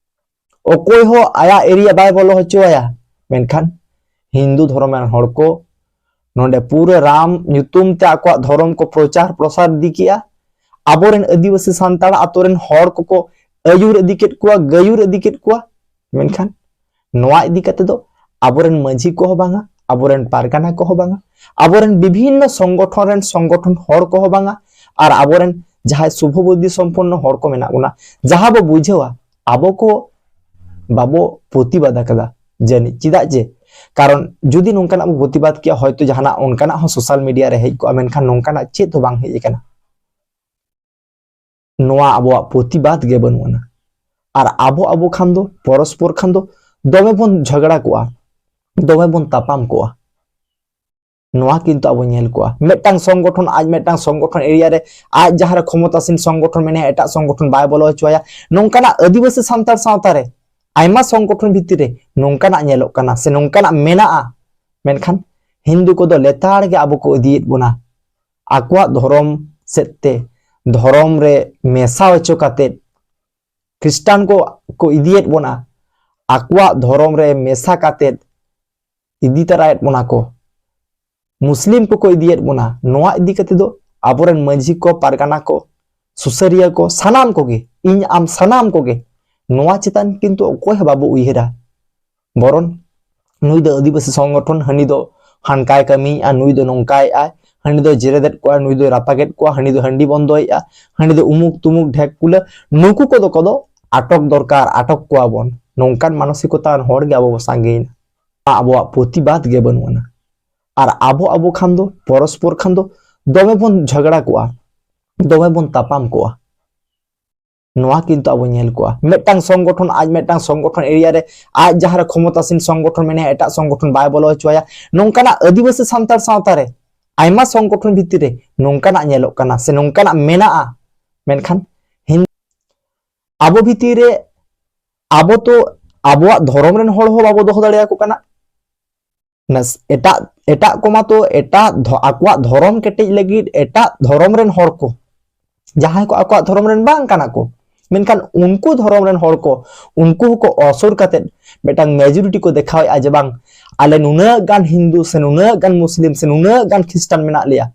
ᱚᱠᱚᱭ ᱦᱚᱸ ᱟᱭᱟᱜ ᱮᱨᱤᱭᱟ ᱵᱟᱭ ᱵᱚᱞᱚ ᱦᱚᱪᱚ ᱟᱭᱟ᱾ ᱢᱮᱱᱠᱷᱟᱱ ᱦᱤᱱᱫᱩ ᱫᱷᱚᱨᱚᱢ ᱨᱮᱱ ᱦᱚᱲ ᱠᱚ ᱱᱚᱰᱮ ᱯᱩᱨᱟᱹ ᱨᱟᱢ ᱧᱩᱛᱩᱢ ᱛᱮ ᱟᱠᱚᱣᱟᱜ ᱫᱷᱚᱨᱚᱢ ᱠᱚ ᱯᱨᱚᱪᱟᱨ ᱯᱨᱚᱥᱟᱨ ᱤᱫᱤ ᱠᱮᱜᱼᱟ᱾ ᱟᱵᱚᱨᱮᱱ ᱟᱹᱫᱤᱵᱟᱹᱥᱤ ᱥᱟᱱᱛᱟᱲ ᱟᱛᱳ ᱨᱮᱱ ᱦᱚᱲ ᱠᱚᱠᱚ ᱟᱹᱭᱩᱨ ᱤᱫᱤ ᱠᱮᱫ ᱠᱚᱣᱟ, ᱜᱟᱹᱭᱩᱨ ᱤᱫᱤ ᱠᱮᱫ ᱠᱚᱣᱟ᱾ ᱢᱮᱱᱠᱷᱟᱱ ᱱᱚᱣᱟ ᱤᱫᱤ ᱠᱟᱛᱮ ᱫᱚ ᱟᱵᱚᱨᱮᱱ ᱢᱟᱹᱡᱷᱤ ᱠᱚᱦᱚᱸ ᱵᱟᱝᱟ, ᱟᱵᱚᱨᱮᱱ ᱯᱟᱨᱜᱟᱱᱟ ᱠᱚᱦᱚᱸ ᱵᱟᱝᱟ, ᱟᱵᱚᱨᱮᱱ ᱵᱤᱵᱷᱤᱱᱱᱚ ᱥᱚᱝᱜᱚᱴᱷᱚᱱ ᱨᱮᱱ ᱥᱚᱝᱜᱚᱴᱷᱚᱱ ᱦᱚᱲ ᱠᱚᱦᱚᱸ ᱵᱟᱝᱟ, ᱟᱨ ᱟᱵᱚᱨᱮᱱ ᱡᱟᱦᱟᱸᱭ ᱥᱩᱵᱷᱚ ᱵᱩᱫᱽᱫᱷᱤ ᱥᱚᱢᱯᱚᱱᱱᱚ ᱦᱚᱲ ᱠᱚ ᱢᱮᱱᱟᱜ ᱵᱚᱱᱟ, ᱡᱟᱦᱟᱸ ᱵᱚ ᱵᱩᱡᱷᱟᱹᱣᱟ, ᱟᱵᱚ ᱠᱚ ᱵᱟᱵᱚ ᱯᱨᱚᱛᱤᱵᱟᱫ ᱟᱠᱟᱫᱟ ᱡᱟᱹᱱᱤᱡ᱾ ᱪᱮᱫᱟᱜ ᱡᱮ, ᱠᱟᱨᱚᱱ ᱡᱩᱫᱤ ᱱᱚᱝᱠᱟᱱᱟᱜ ᱵᱚ ᱯᱨᱚᱛᱤᱵᱟᱫ ᱠᱮᱭᱟ, ᱦᱚᱭᱛᱚ ᱡᱟᱦᱟᱱᱟᱜ ᱚᱱᱠᱟᱱᱟᱜ ᱦᱚᱸ ᱥᱳᱥᱟᱞ ᱢᱤᱰᱤᱭᱟ ᱨᱮ ᱦᱮᱡ ᱠᱚᱜᱼᱟ, ᱢᱮᱱᱠᱷᱟᱱ ᱱᱚᱝᱠᱟᱱᱟᱜ ᱪᱮᱫ ᱦᱚᱸ ᱵᱟᱝ ᱦᱮᱡ ᱟᱠᱟᱱᱟ᱾ ᱱᱚᱣᱟ ᱟᱵᱚᱣᱟᱜ ᱯᱨᱚᱛᱤᱵᱟᱫ ᱜᱮ ᱵᱟᱹᱱᱩᱜ ᱟᱱᱟ᱾ ᱟᱨ ᱟᱵᱚ ᱟᱵᱚ ᱠᱷᱟᱱ ᱫᱚ, ᱯᱚᱨᱚᱥᱯᱚᱨ ᱠᱷᱟᱱ ᱫᱚ ᱫᱚᱢᱮ ᱵᱚᱱ ᱡᱷᱚᱜᱽᱲᱟ ᱠᱚᱜᱼᱟ, ᱫᱚᱢᱮ ᱵᱚᱱ ᱛᱟᱯᱟᱢ ᱠᱚᱜᱼᱟ᱾ ᱱᱚᱣᱟ ᱠᱤᱱᱛᱩ ᱟᱵᱚ ᱧᱮᱞ ᱠᱚᱜᱼᱟ, ᱢᱤᱫᱴᱟᱝ ᱥᱚᱝᱜᱚᱴᱷᱚᱱ, ᱟᱡ ᱢᱤᱫᱴᱟᱝ ᱥᱚᱝᱜᱚᱴᱷᱚᱱ ᱮᱨᱤᱭᱟ ᱨᱮ ᱟᱡ ᱡᱟᱦᱟᱸ ᱨᱮ ᱠᱷᱚᱢᱚᱛᱟᱥᱤᱱ ᱥᱚᱝᱜᱚᱴᱷᱚᱱ ᱢᱮᱱᱟᱭᱟ, ᱮᱴᱟᱜ ᱥᱚᱝᱜᱚᱴᱷᱚᱱ ᱵᱟᱭ ᱵᱚᱞᱚ ᱦᱚᱪᱚ ᱟᱭᱟ᱾ ᱱᱚᱝᱠᱟᱱᱟᱜ ᱟᱹᱫᱤᱵᱟᱹᱥᱤ ᱥᱟᱱᱛᱟᱲ ᱥᱟᱶᱛᱟ ᱨᱮ ᱟᱭᱢᱟ ᱥᱚᱝᱜᱚᱴᱷᱚᱱ ᱵᱷᱤᱛᱤᱨ ᱨᱮ ᱱᱚᱝᱠᱟᱱᱟᱜ ᱧᱮᱞᱚᱜ ᱠᱟᱱᱟ ᱥᱮ ᱱᱚᱝᱠᱟᱱᱟᱜ ᱢᱮᱱᱟᱜᱼᱟ᱾ ᱢᱮᱱᱠᱷᱟᱱ ᱦᱤᱱᱫᱩ ᱠᱚᱫᱚ ᱞᱮᱛᱟᱲ ᱜᱮ ᱟᱵᱚ ᱠᱚ ᱤᱫᱤᱭᱮᱫ ᱵᱚᱱᱟ ᱟᱠᱚᱣᱟᱜ ᱫᱷᱚᱨᱚᱢ ᱥᱮᱫ ᱛᱮ ᱫᱷᱚᱨᱚᱢ ᱨᱮ ᱢᱮᱥᱟ ᱦᱚᱪᱚ ᱠᱟᱛᱮᱫ ᱠᱷᱨᱤᱥᱴᱟᱱ ᱠᱚ ᱠᱚ ᱤᱫᱤᱭᱮᱫ ᱵᱚᱱᱟ, ᱟᱠᱚᱣᱟᱜ ᱫᱷᱚᱨᱚᱢ ᱨᱮ ᱢᱮᱥᱟ ᱠᱟᱛᱮᱫ ᱤᱫᱤ ᱛᱟᱨᱟᱭᱮᱫ ᱵᱚᱱᱟ ᱠᱚ, ᱢᱩᱥᱞᱤᱢ ᱠᱚᱠᱚ ᱤᱫᱤᱭᱮᱫ ᱵᱚᱱᱟ᱾ ᱱᱚᱣᱟ ᱤᱫᱤ ᱠᱟᱛᱮ ᱫᱚ ᱟᱵᱚᱨᱮᱱ ᱢᱟᱹᱡᱷᱤ ᱠᱚ, ᱯᱟᱨᱜᱟᱱᱟ ᱠᱚ, ᱥᱩᱥᱟᱹᱨᱤᱭᱟᱹ ᱠᱚ, ᱥᱟᱱᱟᱢ ᱠᱚᱜᱮ, ᱤᱧ ᱟᱢ ᱥᱟᱱᱟᱢ ᱠᱚᱜᱮ ᱱᱚᱣᱟ ᱪᱮᱛᱟᱱ ᱠᱤᱱᱛᱩ ᱚᱠᱚᱭ ᱦᱚᱸ ᱵᱟᱵᱚ ᱩᱭᱦᱟᱹᱨᱟ᱾ ᱵᱚᱨᱚᱱ ᱱᱩᱭ ᱫᱚ ᱟᱹᱫᱤᱵᱟᱹᱥᱤ ᱥᱚᱝᱜᱚᱴᱷᱚᱱ, ᱦᱟᱹᱱᱤ ᱫᱚ ᱦᱟᱱᱠᱟᱭ ᱠᱟᱹᱢᱤᱭᱮᱫᱼᱟ, ᱱᱩᱭ ᱫᱚ ᱱᱚᱝᱠᱟᱭᱮᱫᱼᱟᱭ, ᱦᱟᱹᱱᱤ ᱫᱚ ᱡᱮᱨᱮᱫᱮᱫ ᱠᱚᱣᱟ, ᱱᱩᱭ ᱫᱚᱭ ᱨᱟᱯᱟᱜᱮᱫ ᱠᱚᱣᱟ, ᱦᱟᱹᱱᱤ ᱫᱚ ᱦᱟᱺᱰᱤ ᱵᱚᱱᱫᱚᱭᱮᱫᱼᱟ, ᱦᱟᱹᱱᱤ ᱫᱚ ᱩᱢᱩᱠ ᱛᱩᱢᱩᱠ ᱰᱷᱮᱠ ᱠᱩᱞᱟᱹ, ᱱᱩᱠᱩ ᱠᱚᱫᱚ ᱠᱚᱫᱚ ᱟᱴᱚᱠ ᱫᱚᱨᱠᱟᱨ, ᱟᱴᱚᱠ ᱠᱚᱣᱟ ᱵᱚᱱ᱾ ᱱᱚᱝᱠᱟᱱ ᱢᱟᱱᱚᱥᱤᱠᱚᱛᱟ ᱟᱱ ᱦᱚᱲ ᱜᱮ ᱟᱵᱚ ᱵᱚ ᱥᱟᱸᱜᱮᱭᱮᱱᱟ᱾ ᱟᱵᱚᱣᱟᱜ ᱯᱨᱚᱛᱤᱵᱟᱫ ᱜᱮ ᱵᱟᱹᱱᱩᱜ ᱟᱱᱟ᱾ ᱟᱨ ᱟᱵᱚ ᱟᱵᱚ ᱠᱷᱟᱱ ᱫᱚ ᱯᱚᱨᱚᱥᱯᱚᱨ ᱠᱷᱟᱱ ᱫᱚ ᱫᱚᱢᱮ ᱵᱚᱱ ᱡᱷᱚᱜᱽᱲᱟ ᱠᱚᱜᱼᱟ, ᱫᱚᱢᱮ ᱵᱚᱱ ᱛᱟᱯᱟᱢ ᱠᱚᱜᱼᱟ᱾ ᱱᱚᱣᱟ ᱠᱤᱱᱛᱩ ᱟᱵᱚ ᱧᱮᱞ ᱠᱚᱜᱼᱟ, ᱢᱤᱫᱴᱟᱝ ᱥᱚᱝᱜᱚᱴᱷᱚᱱ ᱟᱡ ᱢᱤᱫᱴᱟᱝ ᱥᱚᱝᱜᱚᱴᱷᱚᱱ ᱮᱨᱤᱭᱟ ᱨᱮ ᱟᱡ ᱡᱟᱦᱟᱸ ᱨᱮ ᱠᱷᱚᱢᱚᱛᱟᱥᱤᱱ ᱥᱚᱝᱜᱚᱴᱷᱚᱱ ᱢᱮᱱᱟᱭᱟ, ᱮᱴᱟᱜ ᱥᱚᱝᱜᱚᱴᱷᱚᱱ ᱵᱟᱭ ᱵᱚᱞᱚ ᱦᱚᱪᱚᱣᱟᱭᱟ᱾ ᱱᱚᱝᱠᱟᱱᱟᱜ ᱟᱹᱫᱤᱵᱟᱹᱥᱤ ᱥᱟᱱᱛᱟᱲ ᱥᱟᱶᱛᱟ ᱨᱮ ᱟᱭᱢᱟ ᱥᱚᱝᱜᱚᱴᱷᱚᱱ ᱵᱷᱤᱛᱤᱨ ᱨᱮ ᱱᱚᱝᱠᱟᱱᱟᱜ ᱧᱮᱞᱚᱜ ᱠᱟᱱᱟ ᱥᱮ ᱱᱚᱝᱠᱟᱱᱟᱜ ᱢᱮᱱᱟᱜᱼᱟ, ᱢᱮᱱᱠᱷᱟᱱ ᱦᱤᱱ-, ᱟᱵᱚ ᱵᱷᱤᱛᱤᱨ ᱨᱮ ᱟᱵᱚ ᱛᱚ ᱟᱵᱚᱣᱟᱜ ᱫᱷᱚᱨᱚᱢ ᱨᱮᱱ ᱦᱚᱲ ᱦᱚᱸ ᱵᱟᱵᱚ ᱫᱚᱦᱚ ᱫᱟᱲᱮᱭᱟᱠᱚ ᱠᱟᱱᱟ᱾ ᱱᱟᱥ-, ᱮᱴᱟᱜ, ᱮᱴᱟᱜ ᱠᱚᱢᱟ ᱛᱚ ᱮᱴᱟᱜ ᱫᱷᱚ-, ᱟᱠᱚᱣᱟᱜ ᱫᱷᱚᱨᱚᱢ ᱠᱮᱴᱮᱡ ᱞᱟᱹᱜᱤᱫ ᱮᱴᱟᱜ ᱫᱷᱚᱨᱚᱢ ᱨᱮᱱ ᱦᱚᱲ ᱠᱚ, ᱡᱟᱦᱟᱸᱭ ᱠᱚ ᱟᱠᱚᱣᱟᱜ ᱫᱷᱚᱨᱚᱢ ᱨᱮᱱ ᱵᱟᱝ ᱠᱟᱱᱟ ᱠᱚ, ᱢᱮᱱᱠᱷᱟᱱ ᱩᱱᱠᱩ ᱫᱷᱚᱨᱚᱢ ᱨᱮᱱ ᱦᱚᱲ ᱠᱚ, ᱩᱱᱠᱩ ᱦᱚᱸᱠᱚ ᱚᱥᱚᱨ ᱠᱟᱛᱮᱫ ᱢᱤᱫᱴᱟᱝ ᱢᱮᱡᱚᱨᱤᱴᱤ ᱠᱚ ᱫᱮᱠᱷᱟᱣᱮᱫᱼᱟ ᱡᱮ ᱵᱟᱝ, ᱟᱞᱮ ᱱᱩᱱᱟᱹᱜ ᱜᱟᱱ ᱦᱤᱱᱫᱩ ᱥᱮ ᱱᱩᱱᱟᱹᱜ ᱜᱟᱱ ᱢᱩᱥᱞᱤᱢ ᱥᱮ ᱱᱩᱱᱟᱹᱜ ᱜᱟᱱ ᱠᱷᱨᱤᱥᱴᱟᱱ ᱢᱮᱱᱟᱜ ᱞᱮᱭᱟ,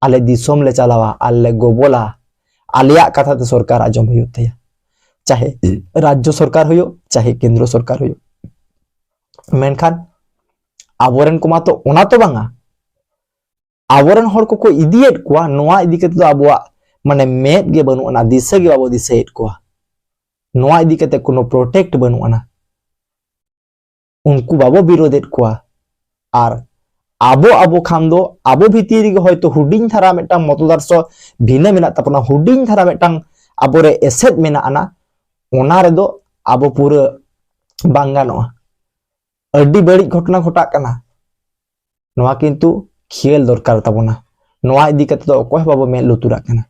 ᱟᱞᱮ ᱫᱤᱥᱚᱢ ᱞᱮ ᱪᱟᱞᱟᱣᱟ, ᱟᱞᱮ ᱞᱮ ᱜᱚᱵᱚᱞᱟ, ᱟᱞᱮᱭᱟᱜ ᱠᱟᱛᱷᱟ ᱛᱮ ᱥᱚᱨᱠᱟᱨ ᱟᱸᱡᱚᱢ ᱦᱩᱭᱩᱜ ᱛᱟᱭᱟ, ᱪᱟᱦᱮ ᱨᱟᱡᱽᱡᱚ ᱥᱚᱨᱠᱟᱨ ᱦᱩᱭᱩᱜ, ᱪᱟᱦᱮ ᱠᱮᱱᱫᱨᱚ ᱥᱚᱨᱠᱟᱨ ᱦᱩᱭᱩᱜ᱾ ᱢᱮᱱᱠᱷᱟᱱ ᱟᱵᱚᱨᱮᱱ ᱠᱚᱢᱟ ᱛᱚ ᱚᱱᱟ ᱛᱚ ᱵᱟᱝᱟ, ᱟᱵᱚᱨᱮᱱ ᱦᱚᱲ ᱠᱚᱠᱚ ᱤᱫᱤᱭᱮᱫ ᱠᱚᱣᱟ, ᱱᱚᱣᱟ ᱤᱫᱤ ᱠᱟᱛᱮ ᱫᱚ ᱟᱵᱚᱣᱟᱜ ᱢᱟᱱᱮ ᱢᱮᱫ ᱜᱮ ᱵᱟᱹᱱᱩᱜ ᱟᱱᱟ, ᱫᱤᱥᱟᱹ ᱜᱮ ᱵᱟᱵᱚ ᱫᱤᱥᱟᱹᱭᱮᱫ ᱠᱚᱣᱟ᱾ ᱱᱚᱣᱟ ᱤᱫᱤ ᱠᱟᱛᱮ ᱠᱳᱱᱳ ᱯᱨᱚᱴᱮᱠᱴ ᱵᱟᱹᱱᱩᱜ ᱟᱱᱟ, ᱩᱱᱠᱩ ᱵᱟᱵᱚ ᱵᱤᱨᱳᱫᱮᱫ ᱠᱚᱣᱟ᱾ ᱟᱨ ᱟᱵᱚ ᱟᱵᱚ ᱠᱷᱟᱱ ᱫᱚ ᱟᱵᱚ ᱵᱷᱤᱛᱤᱨ ᱨᱮᱜᱮ ᱦᱚᱭᱛᱳ ᱦᱩᱰᱤᱧ ᱫᱷᱟᱨᱟ ᱢᱤᱫᱴᱟᱝ ᱢᱚᱛᱚᱫᱟᱨᱥᱚ ᱵᱷᱤᱱᱟᱹ ᱢᱮᱱᱟᱜ ᱛᱟᱵᱚᱱᱟ, ᱦᱩᱰᱤᱧ ᱫᱷᱟᱨᱟ ᱢᱤᱫᱴᱟᱝ ᱟᱵᱚᱨᱮ ᱮᱥᱮᱫ ᱢᱮᱱᱟᱜ ᱟᱱᱟ, ᱚᱱᱟ ᱨᱮᱫᱚ ᱟᱵᱚ ᱯᱩᱨᱟᱹ ᱵᱟᱝ ᱜᱟᱱᱚᱜᱼᱟ᱾ ᱟᱹᱰᱤ ᱵᱟᱹᱲᱤᱡ ᱜᱷᱚᱴᱚᱱᱟ ᱜᱷᱚᱴᱟᱜ ᱠᱟᱱᱟ᱾ ᱱᱚᱣᱟ ᱠᱤᱱᱛᱩ ᱠᱷᱤᱭᱟᱹᱞ ᱫᱚᱨᱠᱟᱨ ᱛᱟᱵᱚᱱᱟ᱾ ᱱᱚᱣᱟ ᱤᱫᱤ ᱠᱟᱛᱮ ᱫᱚ ᱚᱠᱚᱭ ᱦᱚᱸ ᱵᱟᱵᱚ ᱢᱮᱫ ᱞᱩᱛᱩᱨᱟᱜ ᱠᱟᱱᱟ᱾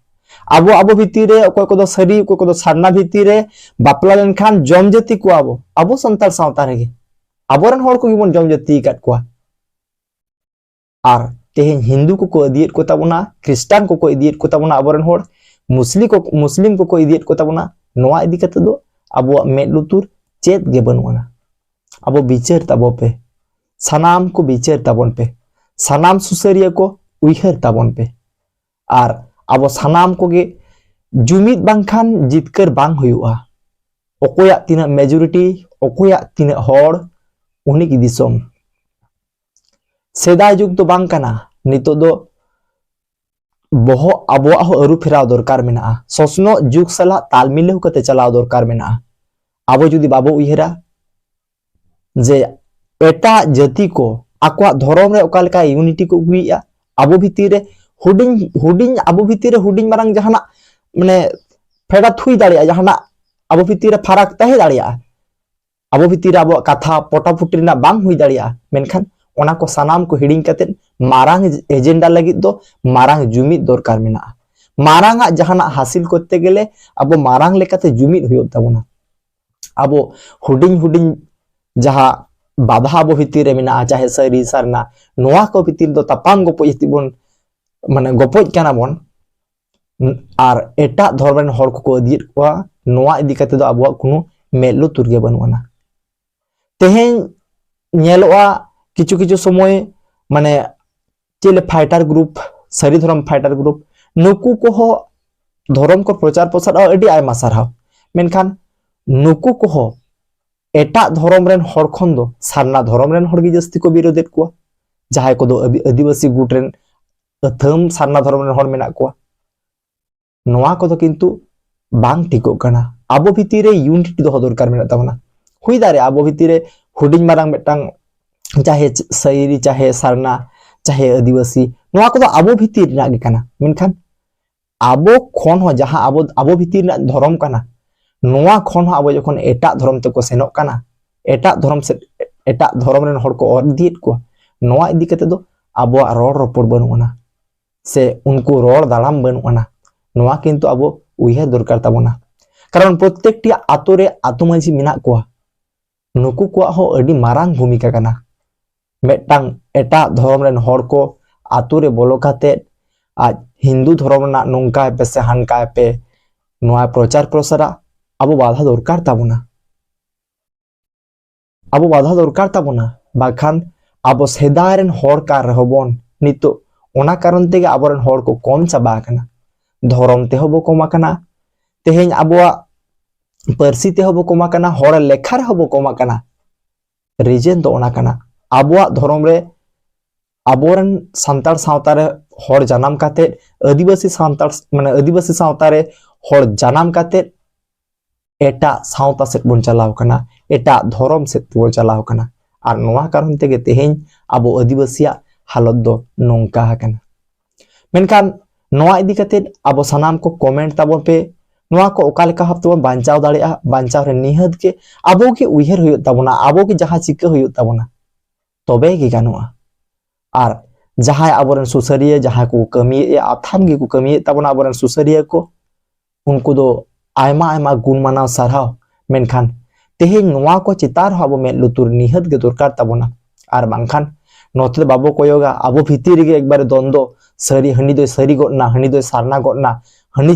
ᱟᱵᱚ ᱟᱵᱚ ᱵᱷᱤᱛᱤᱨ ᱨᱮ ᱚᱠᱚᱭ ᱠᱚᱫᱚ ᱥᱟᱹᱨᱤ, ᱚᱠᱚᱭ ᱠᱚᱫᱚ ᱥᱟᱨᱱᱟ ᱵᱷᱤᱛᱤᱨ ᱨᱮ ᱵᱟᱯᱞᱟ ᱞᱮᱱᱠᱷᱟᱱ ᱡᱚᱢ ᱡᱟᱹᱛᱤ ᱠᱚᱣᱟ ᱵᱚ, ᱟᱵᱚ ᱥᱟᱱᱛᱟᱲ ᱥᱟᱶᱛᱟ ᱨᱮᱜᱮ ᱟᱵᱚᱨᱮᱱ ᱦᱚᱲ ᱠᱚᱜᱮ ᱵᱚᱱ ᱡᱚᱢ ᱡᱟᱹᱛᱤ ᱟᱠᱟᱫ ᱠᱚᱣᱟ᱾ ᱟᱨ ᱛᱮᱦᱮᱧ ᱦᱤᱱᱫᱩ ᱠᱚᱠᱚ ᱤᱫᱤᱭᱮᱫ ᱠᱚ ᱛᱟᱵᱚᱱᱟ, ᱠᱷᱨᱤᱥᱴᱟᱱ ᱠᱚᱠᱚ ᱤᱫᱤᱭᱮᱫ ᱠᱚ ᱛᱟᱵᱚᱱᱟ, ᱟᱵᱚᱨᱮᱱ ᱦᱚᱲ ᱢᱩᱥᱞᱤ ᱠᱚ, ᱢᱩᱥᱞᱤᱢ ᱠᱚᱠᱚ ᱤᱫᱤᱭᱮᱫ ᱠᱚ ᱛᱟᱵᱚᱱᱟ, ᱱᱚᱣᱟ ᱤᱫᱤ ᱠᱟᱛᱮ ᱫᱚ ᱟᱵᱚᱣᱟᱜ ᱢᱮᱫ ᱞᱩᱛᱩᱨ ᱪᱮᱫ ᱜᱮ ᱵᱟᱹᱱᱩᱜ ᱟᱱᱟ᱾ ᱟᱵᱚ ᱵᱤᱪᱟᱹᱨ ᱛᱟᱵᱚ ᱯᱮ, ᱥᱟᱱᱟᱢ ᱠᱚ ᱵᱤᱪᱟᱹᱨ ᱛᱟᱵᱚᱱ ᱯᱮ, ᱥᱟᱱᱟᱢ ᱥᱩᱥᱟᱹᱨᱤᱭᱟᱹ ᱠᱚ ᱩᱭᱦᱟᱹᱨ ᱛᱟᱵᱚᱱ ᱯᱮ, ᱟᱨ ᱟᱵᱚ ᱥᱟᱱᱟᱢ ᱠᱚᱜᱮ ᱡᱩᱢᱤᱫ ᱵᱟᱝᱠᱷᱟᱱ ᱡᱤᱛᱠᱟᱹᱨ ᱵᱟᱝ ᱦᱩᱭᱩᱜᱼᱟ᱾ ᱚᱠᱚᱭᱟᱜ ᱛᱤᱱᱟᱹᱜ majority, ᱚᱠᱚᱭᱟᱜ ᱛᱤᱱᱟᱹᱜ ᱦᱚᱲ, ᱩᱱᱤᱜᱮ ᱫᱤᱥᱚᱢ᱾ ᱥᱮᱫᱟᱭ ᱡᱩᱜᱽ ᱫᱚ ᱵᱟᱝ ᱠᱟᱱᱟ, ᱱᱤᱛᱚᱜ ᱫᱚ ᱵᱚᱦᱚᱜ ᱟᱵᱚᱣᱟᱜ ᱦᱚᱸ ᱟᱹᱨᱩ ᱯᱷᱮᱨᱟᱣ ᱫᱚᱨᱠᱟᱨ ᱢᱮᱱᱟᱜᱼᱟ᱾ ᱥᱚᱥᱱᱚᱜ ᱡᱩᱜᱽ ᱥᱟᱞᱟᱜ ᱛᱟᱞ ᱢᱤᱞᱟᱹᱣ ᱠᱟᱛᱮ ᱪᱟᱞᱟᱣ ᱫᱚᱨᱠᱟᱨ ᱢᱮᱱᱟᱜᱼᱟ᱾ ᱟᱵᱚ ᱡᱩᱫᱤ ᱵᱟᱵᱚ ᱩᱭᱦᱟᱹᱨᱟ ᱡᱮ ᱮᱴᱟᱜ ᱡᱟᱹᱛᱤ ᱠᱚ ᱟᱠᱚᱣᱟᱜ ᱫᱷᱚᱨᱚᱢ ᱨᱮ ᱚᱠᱟ ᱞᱮᱠᱟ unity ᱠᱚ ᱟᱹᱜᱩᱭᱮᱫᱼᱟ, ᱟᱵᱚ ᱵᱷᱤᱛᱤᱨ ᱨᱮ ᱦᱩᱰᱤᱧ ᱦᱩᱰᱤᱧ, ᱟᱵᱚ ᱵᱷᱤᱛᱤᱨ ᱨᱮ ᱦᱩᱰᱤᱧ ᱢᱟᱨᱟᱝ ᱡᱟᱦᱟᱱᱟᱜ ᱢᱟᱱᱮ ᱯᱷᱮᱰᱟᱛ ᱦᱩᱭ ᱫᱟᱲᱮᱭᱟᱜᱼᱟ, ᱡᱟᱦᱟᱱᱟᱜ ᱟᱵᱚ ᱵᱷᱤᱛᱤᱨ ᱨᱮ ᱯᱷᱟᱨᱟᱠ ᱛᱟᱦᱮᱸ ᱫᱟᱲᱮᱭᱟᱜᱼᱟ, ᱟᱵᱚ ᱵᱷᱤᱛᱤᱨ ᱨᱮ ᱟᱵᱚᱣᱟᱜ ᱠᱟᱛᱷᱟ ᱯᱚᱴᱟᱯᱩᱴᱤ ᱨᱮᱱᱟᱜ ᱵᱟᱝ ᱦᱩᱭ ᱫᱟᱲᱮᱭᱟᱜᱼᱟ, ᱢᱮᱱᱠᱷᱟᱱ ᱚᱱᱟ ᱠᱚ ᱥᱟᱱᱟᱢ ᱠᱚ ᱦᱤᱲᱤᱧ ᱠᱟᱛᱮ ᱢᱟᱨᱟᱝ ᱮᱡᱮᱱᱰᱟ ᱞᱟᱹᱜᱤᱫ ᱫᱚ ᱢᱟᱨᱟᱝ ᱡᱩᱢᱤᱫ ᱫᱚᱨᱠᱟᱨ ᱢᱮᱱᱟᱜᱼᱟ᱾ ᱢᱟᱨᱟᱝ ᱟᱜ ᱡᱟᱦᱟᱱᱟᱜ ᱦᱟᱥᱤᱞ ᱠᱚᱨᱛᱮ ᱜᱮᱞᱮ ᱟᱵᱚ ᱢᱟᱨᱟᱝ ᱞᱮᱠᱟᱛᱮ ᱡᱩᱢᱤᱫ ᱦᱩᱭᱩᱜ ᱛᱟᱵᱚᱱᱟ᱾ ᱟᱵᱚ ᱦᱩᱰᱤᱧ ᱦᱩᱰᱤᱧ ᱡᱟᱦᱟᱸ ᱵᱟᱫᱷᱟ ᱟᱵᱚ ᱵᱷᱤᱛᱤᱨ ᱨᱮ ᱢᱮᱱᱟᱜᱼᱟ, ᱪᱟᱦᱮ ᱥᱟᱹᱨᱤ ᱥᱟᱨᱱᱟ, ᱱᱚᱣᱟ ᱠᱚ ᱵᱷᱤᱛᱤᱨ ᱫᱚ ᱛᱟᱯᱟᱢ ᱜᱚᱯᱚᱡ ᱛᱮᱵᱚᱱ, ᱢᱟᱱᱮ, ᱜᱚᱯᱚᱡ ᱠᱟᱱᱟ ᱵᱚᱱ᱾ ᱟᱨ ᱮᱴᱟᱜ ᱫᱷᱚᱨᱚᱢ ᱨᱮᱱ ᱦᱚᱲ ᱠᱚᱠᱚ ᱤᱫᱤᱭᱮᱫ ᱠᱚᱣᱟ, ᱱᱚᱣᱟ ᱤᱫᱤ ᱠᱟᱛᱮ ᱫᱚ ᱟᱵᱚᱣᱟᱜ ᱠᱳᱱᱳ ᱢᱮᱫ ᱞᱩᱛᱩᱨ ᱜᱮ ᱵᱟᱹᱱᱩᱜ ᱟᱱᱟ᱾ ᱛᱮᱦᱮᱧ ᱧᱮᱞᱚᱜᱼᱟ ᱠᱤᱪᱷᱩ ᱠᱤᱪᱷᱩ ᱥᱚᱢᱚᱭ, ᱢᱟᱱᱮ, ᱪᱮᱫ ᱞᱮ fighter group, ᱥᱟᱹᱨᱤ ᱫᱷᱚᱨᱚᱢ fighter group, ᱱᱩᱠᱩ ᱠᱚᱦᱚᱸ ᱫᱷᱚᱨᱚᱢ ᱠᱚ ᱯᱨᱚᱪᱟᱨ ᱯᱨᱚᱥᱟᱨ ᱟᱹᱰᱤ ᱟᱭᱢᱟ ᱥᱟᱨᱦᱟᱣ, ᱢᱮᱱᱠᱷᱟᱱ ᱱᱩᱠᱩ ᱠᱚᱦᱚᱸ ᱮᱴᱟᱜ ᱫᱷᱚᱨᱚᱢ ᱨᱮᱱ ᱦᱚᱲ ᱠᱷᱚᱱ ᱫᱚ ᱥᱟᱨᱱᱟ ᱫᱷᱚᱨᱚᱢ ᱨᱮᱱ ᱦᱚᱲ ᱜᱮ ᱡᱟᱹᱥᱛᱤ ᱠᱚ ᱵᱤᱨᱳᱫᱮᱫ ᱠᱚᱣᱟ, ᱡᱟᱦᱟᱸᱭ ᱠᱚᱫᱚ ᱟᱹᱫᱤ-, ᱟᱹᱫᱤᱵᱟᱹᱥᱤ ᱜᱩᱴ ᱨᱮᱱ ᱟᱹᱛᱷᱟᱹᱢ ᱥᱟᱨᱱᱟ ᱫᱷᱚᱨᱚᱢ ᱨᱮᱱ ᱦᱚᱲ ᱢᱮᱱᱟᱜ ᱠᱚᱣᱟ᱾ ᱱᱚᱣᱟ ᱠᱚᱫᱚ ᱠᱤᱱᱛᱩ ᱵᱟᱝ ᱴᱷᱤᱠᱚᱜ ᱠᱟᱱᱟ᱾ ᱟᱵᱚ ᱵᱷᱤᱛᱤᱨ ᱨᱮ unity ᱫᱚᱦᱚ ᱫᱚᱨᱠᱟᱨ ᱢᱮᱱᱟᱜ ᱛᱟᱵᱚᱱᱟ᱾ ᱦᱩᱭ ᱫᱟᱲᱮᱭᱟᱜᱼᱟ ᱟᱵᱚ ᱵᱷᱤᱛᱤᱨ ᱨᱮ ᱦᱩᱰᱤᱧ ᱢᱟᱨᱟᱝ ᱢᱤᱫᱴᱟᱝ, ᱪᱟᱦᱮ ᱥᱟᱹᱨᱤ, ᱪᱟᱦᱮ ᱥᱟᱨᱱᱟ, ᱪᱟᱦᱮ ᱟᱹᱫᱤᱵᱟᱹᱥᱤ, ᱱᱚᱣᱟ ᱠᱚᱫᱚ ᱟᱵᱚ ᱵᱷᱤᱛᱤᱨ ᱨᱮᱱᱟᱜ ᱜᱮ ᱠᱟᱱᱟ᱾ ᱢᱮᱱᱠᱷᱟᱱ ᱟᱵᱚ ᱠᱷᱚᱱ ᱦᱚᱸ ᱡᱟᱦᱟᱸ ᱟᱵᱚ, ᱟᱵᱚ ᱵᱷᱤᱛᱤᱨ ᱨᱮᱱᱟᱜ ᱫᱷᱚᱨᱚᱢ ᱠᱟᱱᱟ, ᱱᱚᱣᱟ ᱠᱷᱚᱱ ᱦᱚᱸ ᱟᱵᱚ ᱡᱚᱠᱷᱚᱱ ᱮᱴᱟᱜ ᱫᱷᱚᱨᱚᱢ ᱛᱮᱠᱚ ᱥᱮᱱᱚᱜ ᱠᱟᱱᱟ, ᱮᱴᱟᱜ ᱫᱷᱚᱨᱚᱢ ᱥᱮᱫ, ᱮᱴᱟᱜ ᱫᱷᱚᱨᱚᱢ ᱨᱮᱱ ᱦᱚᱲ ᱠᱚ ᱚᱨ ᱤᱫᱤᱭᱮᱫ ᱠᱚᱣᱟ, ᱱᱚᱣᱟ ᱤᱫᱤ ᱠᱟᱛᱮ ᱫᱚ ᱟᱵᱚᱣᱟᱜ ᱨᱚᱲ ᱨᱚᱯᱚᱲ ᱵᱟᱹᱱᱩᱜ ᱟᱱᱟ, ᱥᱮ ᱩᱱᱠᱩ ᱨᱚᱲ ᱫᱟᱲᱟᱢ ᱵᱟᱹᱱᱩᱜ ᱟᱱᱟ᱾ ᱱᱚᱣᱟ ᱠᱤᱱᱛᱩ ᱟᱵᱚ ᱩᱭᱦᱟᱹᱨ ᱫᱚᱨᱠᱟᱨ ᱛᱟᱵᱚᱱᱟ, ᱠᱟᱨᱚᱱ ᱯᱨᱚᱛᱮᱠᱴᱤ ᱟᱛᱳ ᱨᱮ ᱟᱛᱳ ᱢᱟᱹᱡᱷᱤ ᱢᱮᱱᱟᱜ ᱠᱚᱣᱟ, ᱱᱩᱠᱩ ᱠᱚᱣᱟᱜ ᱦᱚᱸ ᱟᱹᱰᱤ ᱢᱟᱨᱟᱝ ᱵᱷᱩᱢᱤᱠᱟ ᱠᱟᱱᱟ᱾ ᱢᱤᱫᱴᱟᱝ ᱮᱴᱟᱜ ᱫᱷᱚᱨᱚᱢ ᱨᱮᱱ ᱦᱚᱲ ᱠᱚ ᱟᱛᱳ ᱨᱮ ᱵᱚᱞᱚ ᱠᱟᱛᱮ ᱟᱡ ᱦᱤᱱᱫᱩ ᱫᱷᱚᱨᱚᱢ ᱨᱮᱱᱟᱜ ᱱᱚᱝᱠᱟᱭ ᱯᱮ ᱥᱮ ᱦᱟᱱᱠᱟᱭ ᱯᱮ, ᱱᱚᱣᱟ ᱯᱨᱚᱪᱟᱨ ᱯᱨᱚᱥᱟᱨᱟ ᱟᱵᱚ ᱵᱟᱫᱷᱟ ᱫᱚᱨᱠᱟᱨ ᱛᱟᱵᱚᱱᱟ᱾ ᱟᱵᱚ ᱵᱟᱫᱷᱟ ᱫᱚᱨᱠᱟᱨ ᱛᱟᱵᱚᱱᱟ, ᱵᱟᱠᱷᱟᱱ ᱟᱵᱚ ᱥᱮᱫᱟᱭ ᱨᱮᱱ ᱦᱚᱲ ᱠᱟᱱ ᱨᱮᱦᱚᱸ ᱵᱚᱱ, ᱱᱤᱛᱚᱜ ᱚᱱᱟ ᱠᱟᱨᱚᱱ ᱛᱮᱜᱮ ᱟᱵᱚᱨᱮᱱ ᱦᱚᱲ ᱠᱚ ᱠᱚᱢ ᱪᱟᱵᱟ ᱟᱠᱟᱱᱟ᱾ ᱫᱷᱚᱨᱚᱢ ᱛᱮᱦᱚᱸ ᱵᱚ ᱠᱚᱢ ᱟᱠᱟᱱᱟ, ᱛᱮᱦᱮᱧ ᱟᱵᱚᱣᱟᱜ ᱯᱟᱹᱨᱥᱤ ᱛᱮᱦᱚᱸ ᱵᱚ ᱠᱚᱢ ᱟᱠᱟᱱᱟ, ᱦᱚᱲ ᱞᱮᱠᱷᱟ ᱨᱮᱦᱚᱸ ᱵᱚ ᱠᱚᱢ ᱟᱠᱟᱱᱟ᱾ ᱨᱤᱡᱮᱱ ᱫᱚ ᱚᱱᱟ ᱠᱟᱱᱟ, ᱟᱵᱚᱣᱟᱜ ᱫᱷᱚᱨᱚᱢ ᱨᱮ ᱟᱵᱚᱨᱮᱱ ᱥᱟᱱᱛᱟᱲ ᱥᱟᱶᱛᱟ ᱨᱮ ᱦᱚᱲ ᱡᱟᱱᱟᱢ ᱠᱟᱛᱮ, ᱟᱹᱫᱤᱵᱟᱹᱥᱤ ᱥᱟᱱᱛᱟᱲ, ᱢᱟᱱᱮ ᱟᱹᱫᱤᱵᱟᱹᱥᱤ ᱥᱟᱶᱛᱟ ᱨᱮ ᱦᱚᱲ ᱡᱟᱱᱟᱢ ᱠᱟᱛᱮ ᱮᱴᱟᱜ ᱥᱟᱶᱛᱟ ᱥᱮᱫ ᱵᱚᱱ ᱪᱟᱞᱟᱣ ᱠᱟᱱᱟ, ᱮᱴᱟᱜ ᱫᱷᱚᱨᱚᱢ ᱥᱮᱫ ᱵᱚᱱ ᱪᱟᱞᱟᱣ ᱠᱟᱱᱟ᱾ ᱟᱨ ᱱᱚᱣᱟ ᱠᱟᱨᱚᱱ ᱛᱮᱜᱮ ᱛᱮᱦᱮᱧ ᱟᱵᱚ ᱟᱹᱫᱤᱵᱟᱹᱥᱤᱭᱟᱜ ᱦᱟᱞᱚᱛ ᱫᱚ ᱱᱚᱝᱠᱟ ᱟᱠᱟᱱᱟ᱾ ᱢᱮᱱᱠᱷᱟᱱ ᱱᱚᱣᱟ ᱤᱫᱤ ᱠᱟᱛᱮ ᱟᱵᱚ ᱥᱟᱱᱟᱢ ᱠᱚ ᱠᱚᱢᱮᱱᱴ ᱛᱟᱵᱚᱱ ᱯᱮ, ᱱᱚᱣᱟ ᱠᱚ ᱚᱠᱟ ᱞᱮᱠᱟ ᱵᱷᱟᱵ ᱛᱮᱵᱚᱱ ᱵᱟᱧᱪᱟᱣ ᱫᱟᱲᱮᱭᱟᱜᱼᱟ᱾ ᱵᱟᱧᱪᱟᱣ ᱨᱮ ᱱᱤᱦᱟᱹᱛ ᱜᱮ ᱟᱵᱚ ᱜᱮ ᱩᱭᱦᱟᱹᱨ ᱦᱩᱭᱩᱜ ᱛᱟᱵᱚᱱᱟ, ᱟᱵᱚ ᱜᱮ ᱡᱟᱦᱟᱸ ᱪᱤᱠᱟᱹ ᱦᱩᱭᱩᱜ ᱛᱟᱵᱚᱱᱟ, ᱛᱚᱵᱮ ᱜᱮ ᱜᱟᱱᱚᱜᱼᱟ᱾ ᱟᱨ ᱡᱟᱦᱟᱸᱭ ᱟᱵᱚᱨᱮᱱ ᱥᱩᱥᱟᱹᱨᱤᱭᱟᱹ, ᱡᱟᱦᱟᱸᱭ ᱠᱚ ᱠᱟᱹᱢᱤᱭᱮᱫᱼᱟ, ᱟᱛᱷᱟᱢ ᱜᱮᱠᱚ ᱠᱟᱹᱢᱤᱭᱮᱫ ᱛᱟᱵᱚᱱᱟ ᱟᱵᱚᱨᱮᱱ ᱥᱩᱥᱟᱹᱨᱤᱭᱟᱹ ᱠᱚ, ᱩᱱᱠᱩ ᱫᱚ ᱟᱭᱢᱟ ᱟᱭᱢᱟ ᱜᱩᱱ ᱢᱟᱱᱟᱣ ᱥᱟᱨᱦᱟᱣ᱾ ᱢᱮᱱᱠᱷᱟᱱ ᱛᱮᱦᱮᱧ ᱱᱚᱣᱟ ᱠᱚ ᱪᱮᱛᱟᱱ ᱨᱮᱦᱚᱸ ᱟᱵᱚ ᱢᱮᱫ ᱞᱩᱛᱩᱨ ᱱᱤᱦᱟᱹᱛ ᱜᱮ ᱫᱚᱨᱠᱟᱨ ᱛᱟᱵᱚᱱᱟ᱾ ᱟᱨ ᱵᱟᱝᱠᱷᱟᱱ ᱱᱚᱛᱮ ᱫᱚ ᱵᱟᱵᱚ ᱠᱚᱭᱚᱜᱟ, ᱟᱵᱚ ᱵᱷᱤᱛᱤᱨ ᱨᱮᱜᱮ ᱮᱠᱵᱟᱨᱮ ᱫᱚᱱ ᱫᱚ ᱥᱟᱹᱨᱤ, ᱦᱟᱹᱱᱤ ᱫᱚᱭ ᱥᱟᱹᱨᱤ ᱜᱚᱫ ᱱᱟ, ᱦᱟᱹᱱᱤ ᱫᱚᱭ ᱥᱟᱨᱱᱟ ᱜᱚᱫ ᱱᱟ, ᱦᱟᱹᱱᱤ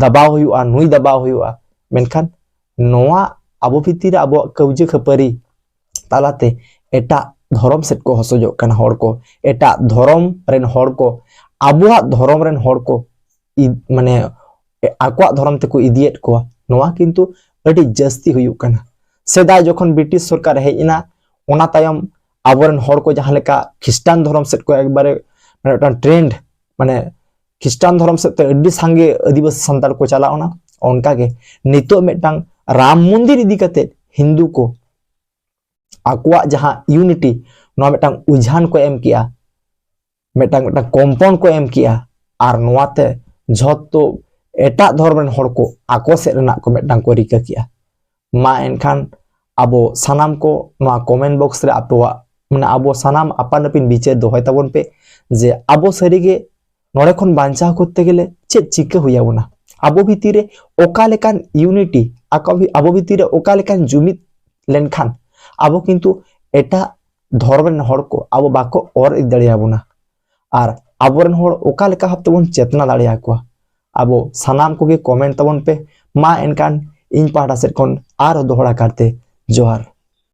ᱫᱟᱵᱟᱣ ᱦᱩᱭᱩᱜᱼᱟ, ᱱᱩᱭ ᱫᱟᱵᱟᱣ ᱦᱩᱭᱩᱜᱼᱟ᱾ ᱢᱮᱱᱠᱷᱟᱱ ᱱᱚᱣᱟ ᱟᱵᱚ ᱵᱷᱤᱛᱤᱨ ᱨᱮ ᱟᱵᱚᱣᱟᱜ ᱠᱟᱹᱣᱡᱟᱹ ᱠᱷᱟᱹᱯᱟᱹᱨᱤ ᱛᱟᱞᱟᱛᱮ ᱮᱴᱟᱜ ᱫᱷᱚᱨᱚᱢ ᱥᱮᱫ ᱠᱚ ᱦᱚᱥᱚᱡᱚᱜ ᱠᱟᱱᱟ ᱦᱚᱲ ᱠᱚ, ᱮᱴᱟᱜ ᱫᱷᱚᱨᱚᱢ ᱨᱮᱱ ᱦᱚᱲ ᱠᱚ ᱟᱵᱚᱣᱟᱜ ᱫᱷᱚᱨᱚᱢ ᱨᱮᱱ ᱦᱚᱲ ᱠᱚ ᱤᱫ-, ᱢᱟᱱᱮ ᱟᱠᱚᱣᱟᱜ ᱫᱷᱚᱨᱚᱢ ᱛᱮᱠᱚ ᱤᱫᱤᱭᱮᱫ ᱠᱚᱣᱟ᱾ ᱱᱚᱣᱟ ᱠᱤᱱᱛᱩ ᱟᱹᱰᱤ ᱡᱟᱹᱥᱛᱤ ᱦᱩᱭᱩᱜ ᱠᱟᱱᱟ᱾ ᱥᱮᱫᱟᱭ ᱡᱚᱠᱷᱚᱱ ᱵᱨᱤᱴᱤᱥ ᱥᱚᱨᱠᱟᱨ ᱦᱮᱡ ᱮᱱᱟ, ᱚᱱᱟ ᱛᱟᱭᱚᱢ ᱟᱵᱚᱨᱮᱱ ᱦᱚᱲ ᱠᱚ ᱡᱟᱦᱟᱸ ᱞᱮᱠᱟ ᱠᱷᱨᱤᱥᱴᱟᱱ ᱫᱷᱚᱨᱚᱢ ᱥᱮᱫ ᱠᱚ ᱮᱠᱵᱟᱨᱮ, ᱢᱟᱱᱮ ᱢᱤᱫᱴᱟᱝ ᱴᱨᱮᱱᱰ, ᱢᱟᱱᱮ ᱠᱷᱨᱤᱥᱴᱟᱱ ᱫᱷᱚᱨᱚᱢ ᱥᱮᱫ ᱛᱮ ᱟᱹᱰᱤ ᱥᱟᱸᱜᱮ ᱟᱹᱫᱤᱵᱟᱹᱥᱤ ᱥᱟᱱᱛᱟᱲ ᱠᱚ ᱪᱟᱞᱟᱣ ᱮᱱᱟ, ᱚᱱᱠᱟᱜᱮ ᱱᱤᱛᱚᱜ ᱢᱤᱫᱴᱟᱝ ᱨᱟᱢ ᱢᱚᱱᱫᱤᱨ ᱤᱫᱤ ᱠᱟᱛᱮ ᱦᱤᱱᱫᱩ ᱠᱚ ᱟᱠᱚᱣᱟᱜ ᱡᱟᱦᱟᱸ ᱤᱭᱩᱱᱤᱴᱤ, ᱱᱚᱣᱟ ᱢᱤᱫᱴᱟᱝ ᱩᱡᱷᱟᱱ ᱠᱚ ᱮᱢ ᱠᱮᱜᱼᱟ, ᱢᱤᱫᱴᱟᱝ ᱢᱤᱫᱴᱟᱝ ᱠᱚᱢᱯᱚᱱ ᱠᱚ ᱮᱢ ᱠᱮᱜᱼᱟ᱾ ᱟᱨ ᱱᱚᱣᱟᱛᱮ ᱡᱷᱚᱛᱚ ᱮᱴᱟᱜ ᱫᱷᱚᱨᱚᱢ ᱨᱮᱱ ᱦᱚᱲ ᱠᱚ ᱟᱠᱚ ᱥᱮᱫ ᱨᱮᱱᱟᱜ ᱠᱚ ᱢᱤᱫᱴᱟᱝ ᱠᱚ ᱨᱤᱠᱟᱹ ᱠᱮᱜᱼᱟ᱾ ᱢᱟ ᱮᱱᱠᱷᱟᱱ ᱟᱵᱚ ᱥᱟᱱᱟᱢ ᱠᱚ ᱱᱚᱣᱟ ᱠᱚᱢᱮᱱᱴ ᱵᱚᱠᱥ ᱨᱮ ᱟᱯᱮᱣᱟᱜ, ᱢᱟᱱᱮ ᱟᱵᱚ ᱥᱟᱱᱟᱢ ᱟᱯᱟᱱ ᱟᱹᱯᱤᱱ ᱵᱤᱪᱟᱹᱨ ᱫᱚᱦᱚᱭ ᱛᱟᱵᱚᱱ ᱯᱮ ᱡᱮ ᱟᱵᱚ ᱥᱟᱹᱨᱤᱜᱮ ᱱᱚᱰᱮ ᱠᱷᱚᱱ ᱵᱟᱧᱪᱟᱣ ᱠᱚᱨᱛᱮ ᱜᱮᱞᱮ ᱪᱮᱫ ᱪᱤᱠᱟᱹ ᱦᱩᱭ ᱟᱵᱚᱱᱟ? ᱟᱵᱚ ᱵᱷᱤᱛᱤᱨ ᱨᱮ ᱚᱠᱟ ᱞᱮᱠᱟᱱ ᱤᱭᱩᱱᱤᱴᱤ, ᱟᱠᱚ ᱵᱷᱤ-, ᱟᱵᱚ ᱵᱷᱤᱛᱤᱨ ᱨᱮ ᱚᱠᱟ ᱞᱮᱠᱟᱱ ᱡᱩᱢᱤᱫ ᱞᱮᱱᱠᱷᱟᱱ ᱟᱵᱚ ᱠᱤᱱᱛᱩ ᱮᱴᱟᱜ ᱫᱷᱚᱨᱚᱢ ᱨᱮᱱ ᱦᱚᱲ ᱠᱚ ᱟᱵᱚ ᱵᱟᱠᱚ ᱚᱨ ᱤᱫᱤ ᱫᱟᱲᱮᱭᱟᱵᱚᱱᱟ᱾ ᱟᱨ ᱟᱵᱚᱨᱮᱱ ᱦᱚᱲ ᱚᱠᱟ ᱞᱮᱠᱟ ᱵᱷᱟᱵ ᱛᱮᱵᱚᱱ ᱪᱮᱛᱱᱟ ᱫᱟᱲᱮᱭᱟᱠᱚᱣᱟ? ᱟᱵᱚ ᱥᱟᱱᱟᱢ ᱠᱚᱜᱮ comment ᱛᱟᱵᱚᱱ ᱯᱮ᱾ ᱢᱟ ᱮᱱᱠᱷᱟᱱ ᱤᱧ ᱯᱟᱦᱴᱟ ᱥᱮᱫ ᱠᱷᱚᱱ ᱟᱨ ᱫᱚᱦᱲᱟ ᱠᱟᱨᱛᱮ ᱡᱚᱦᱟᱨ᱾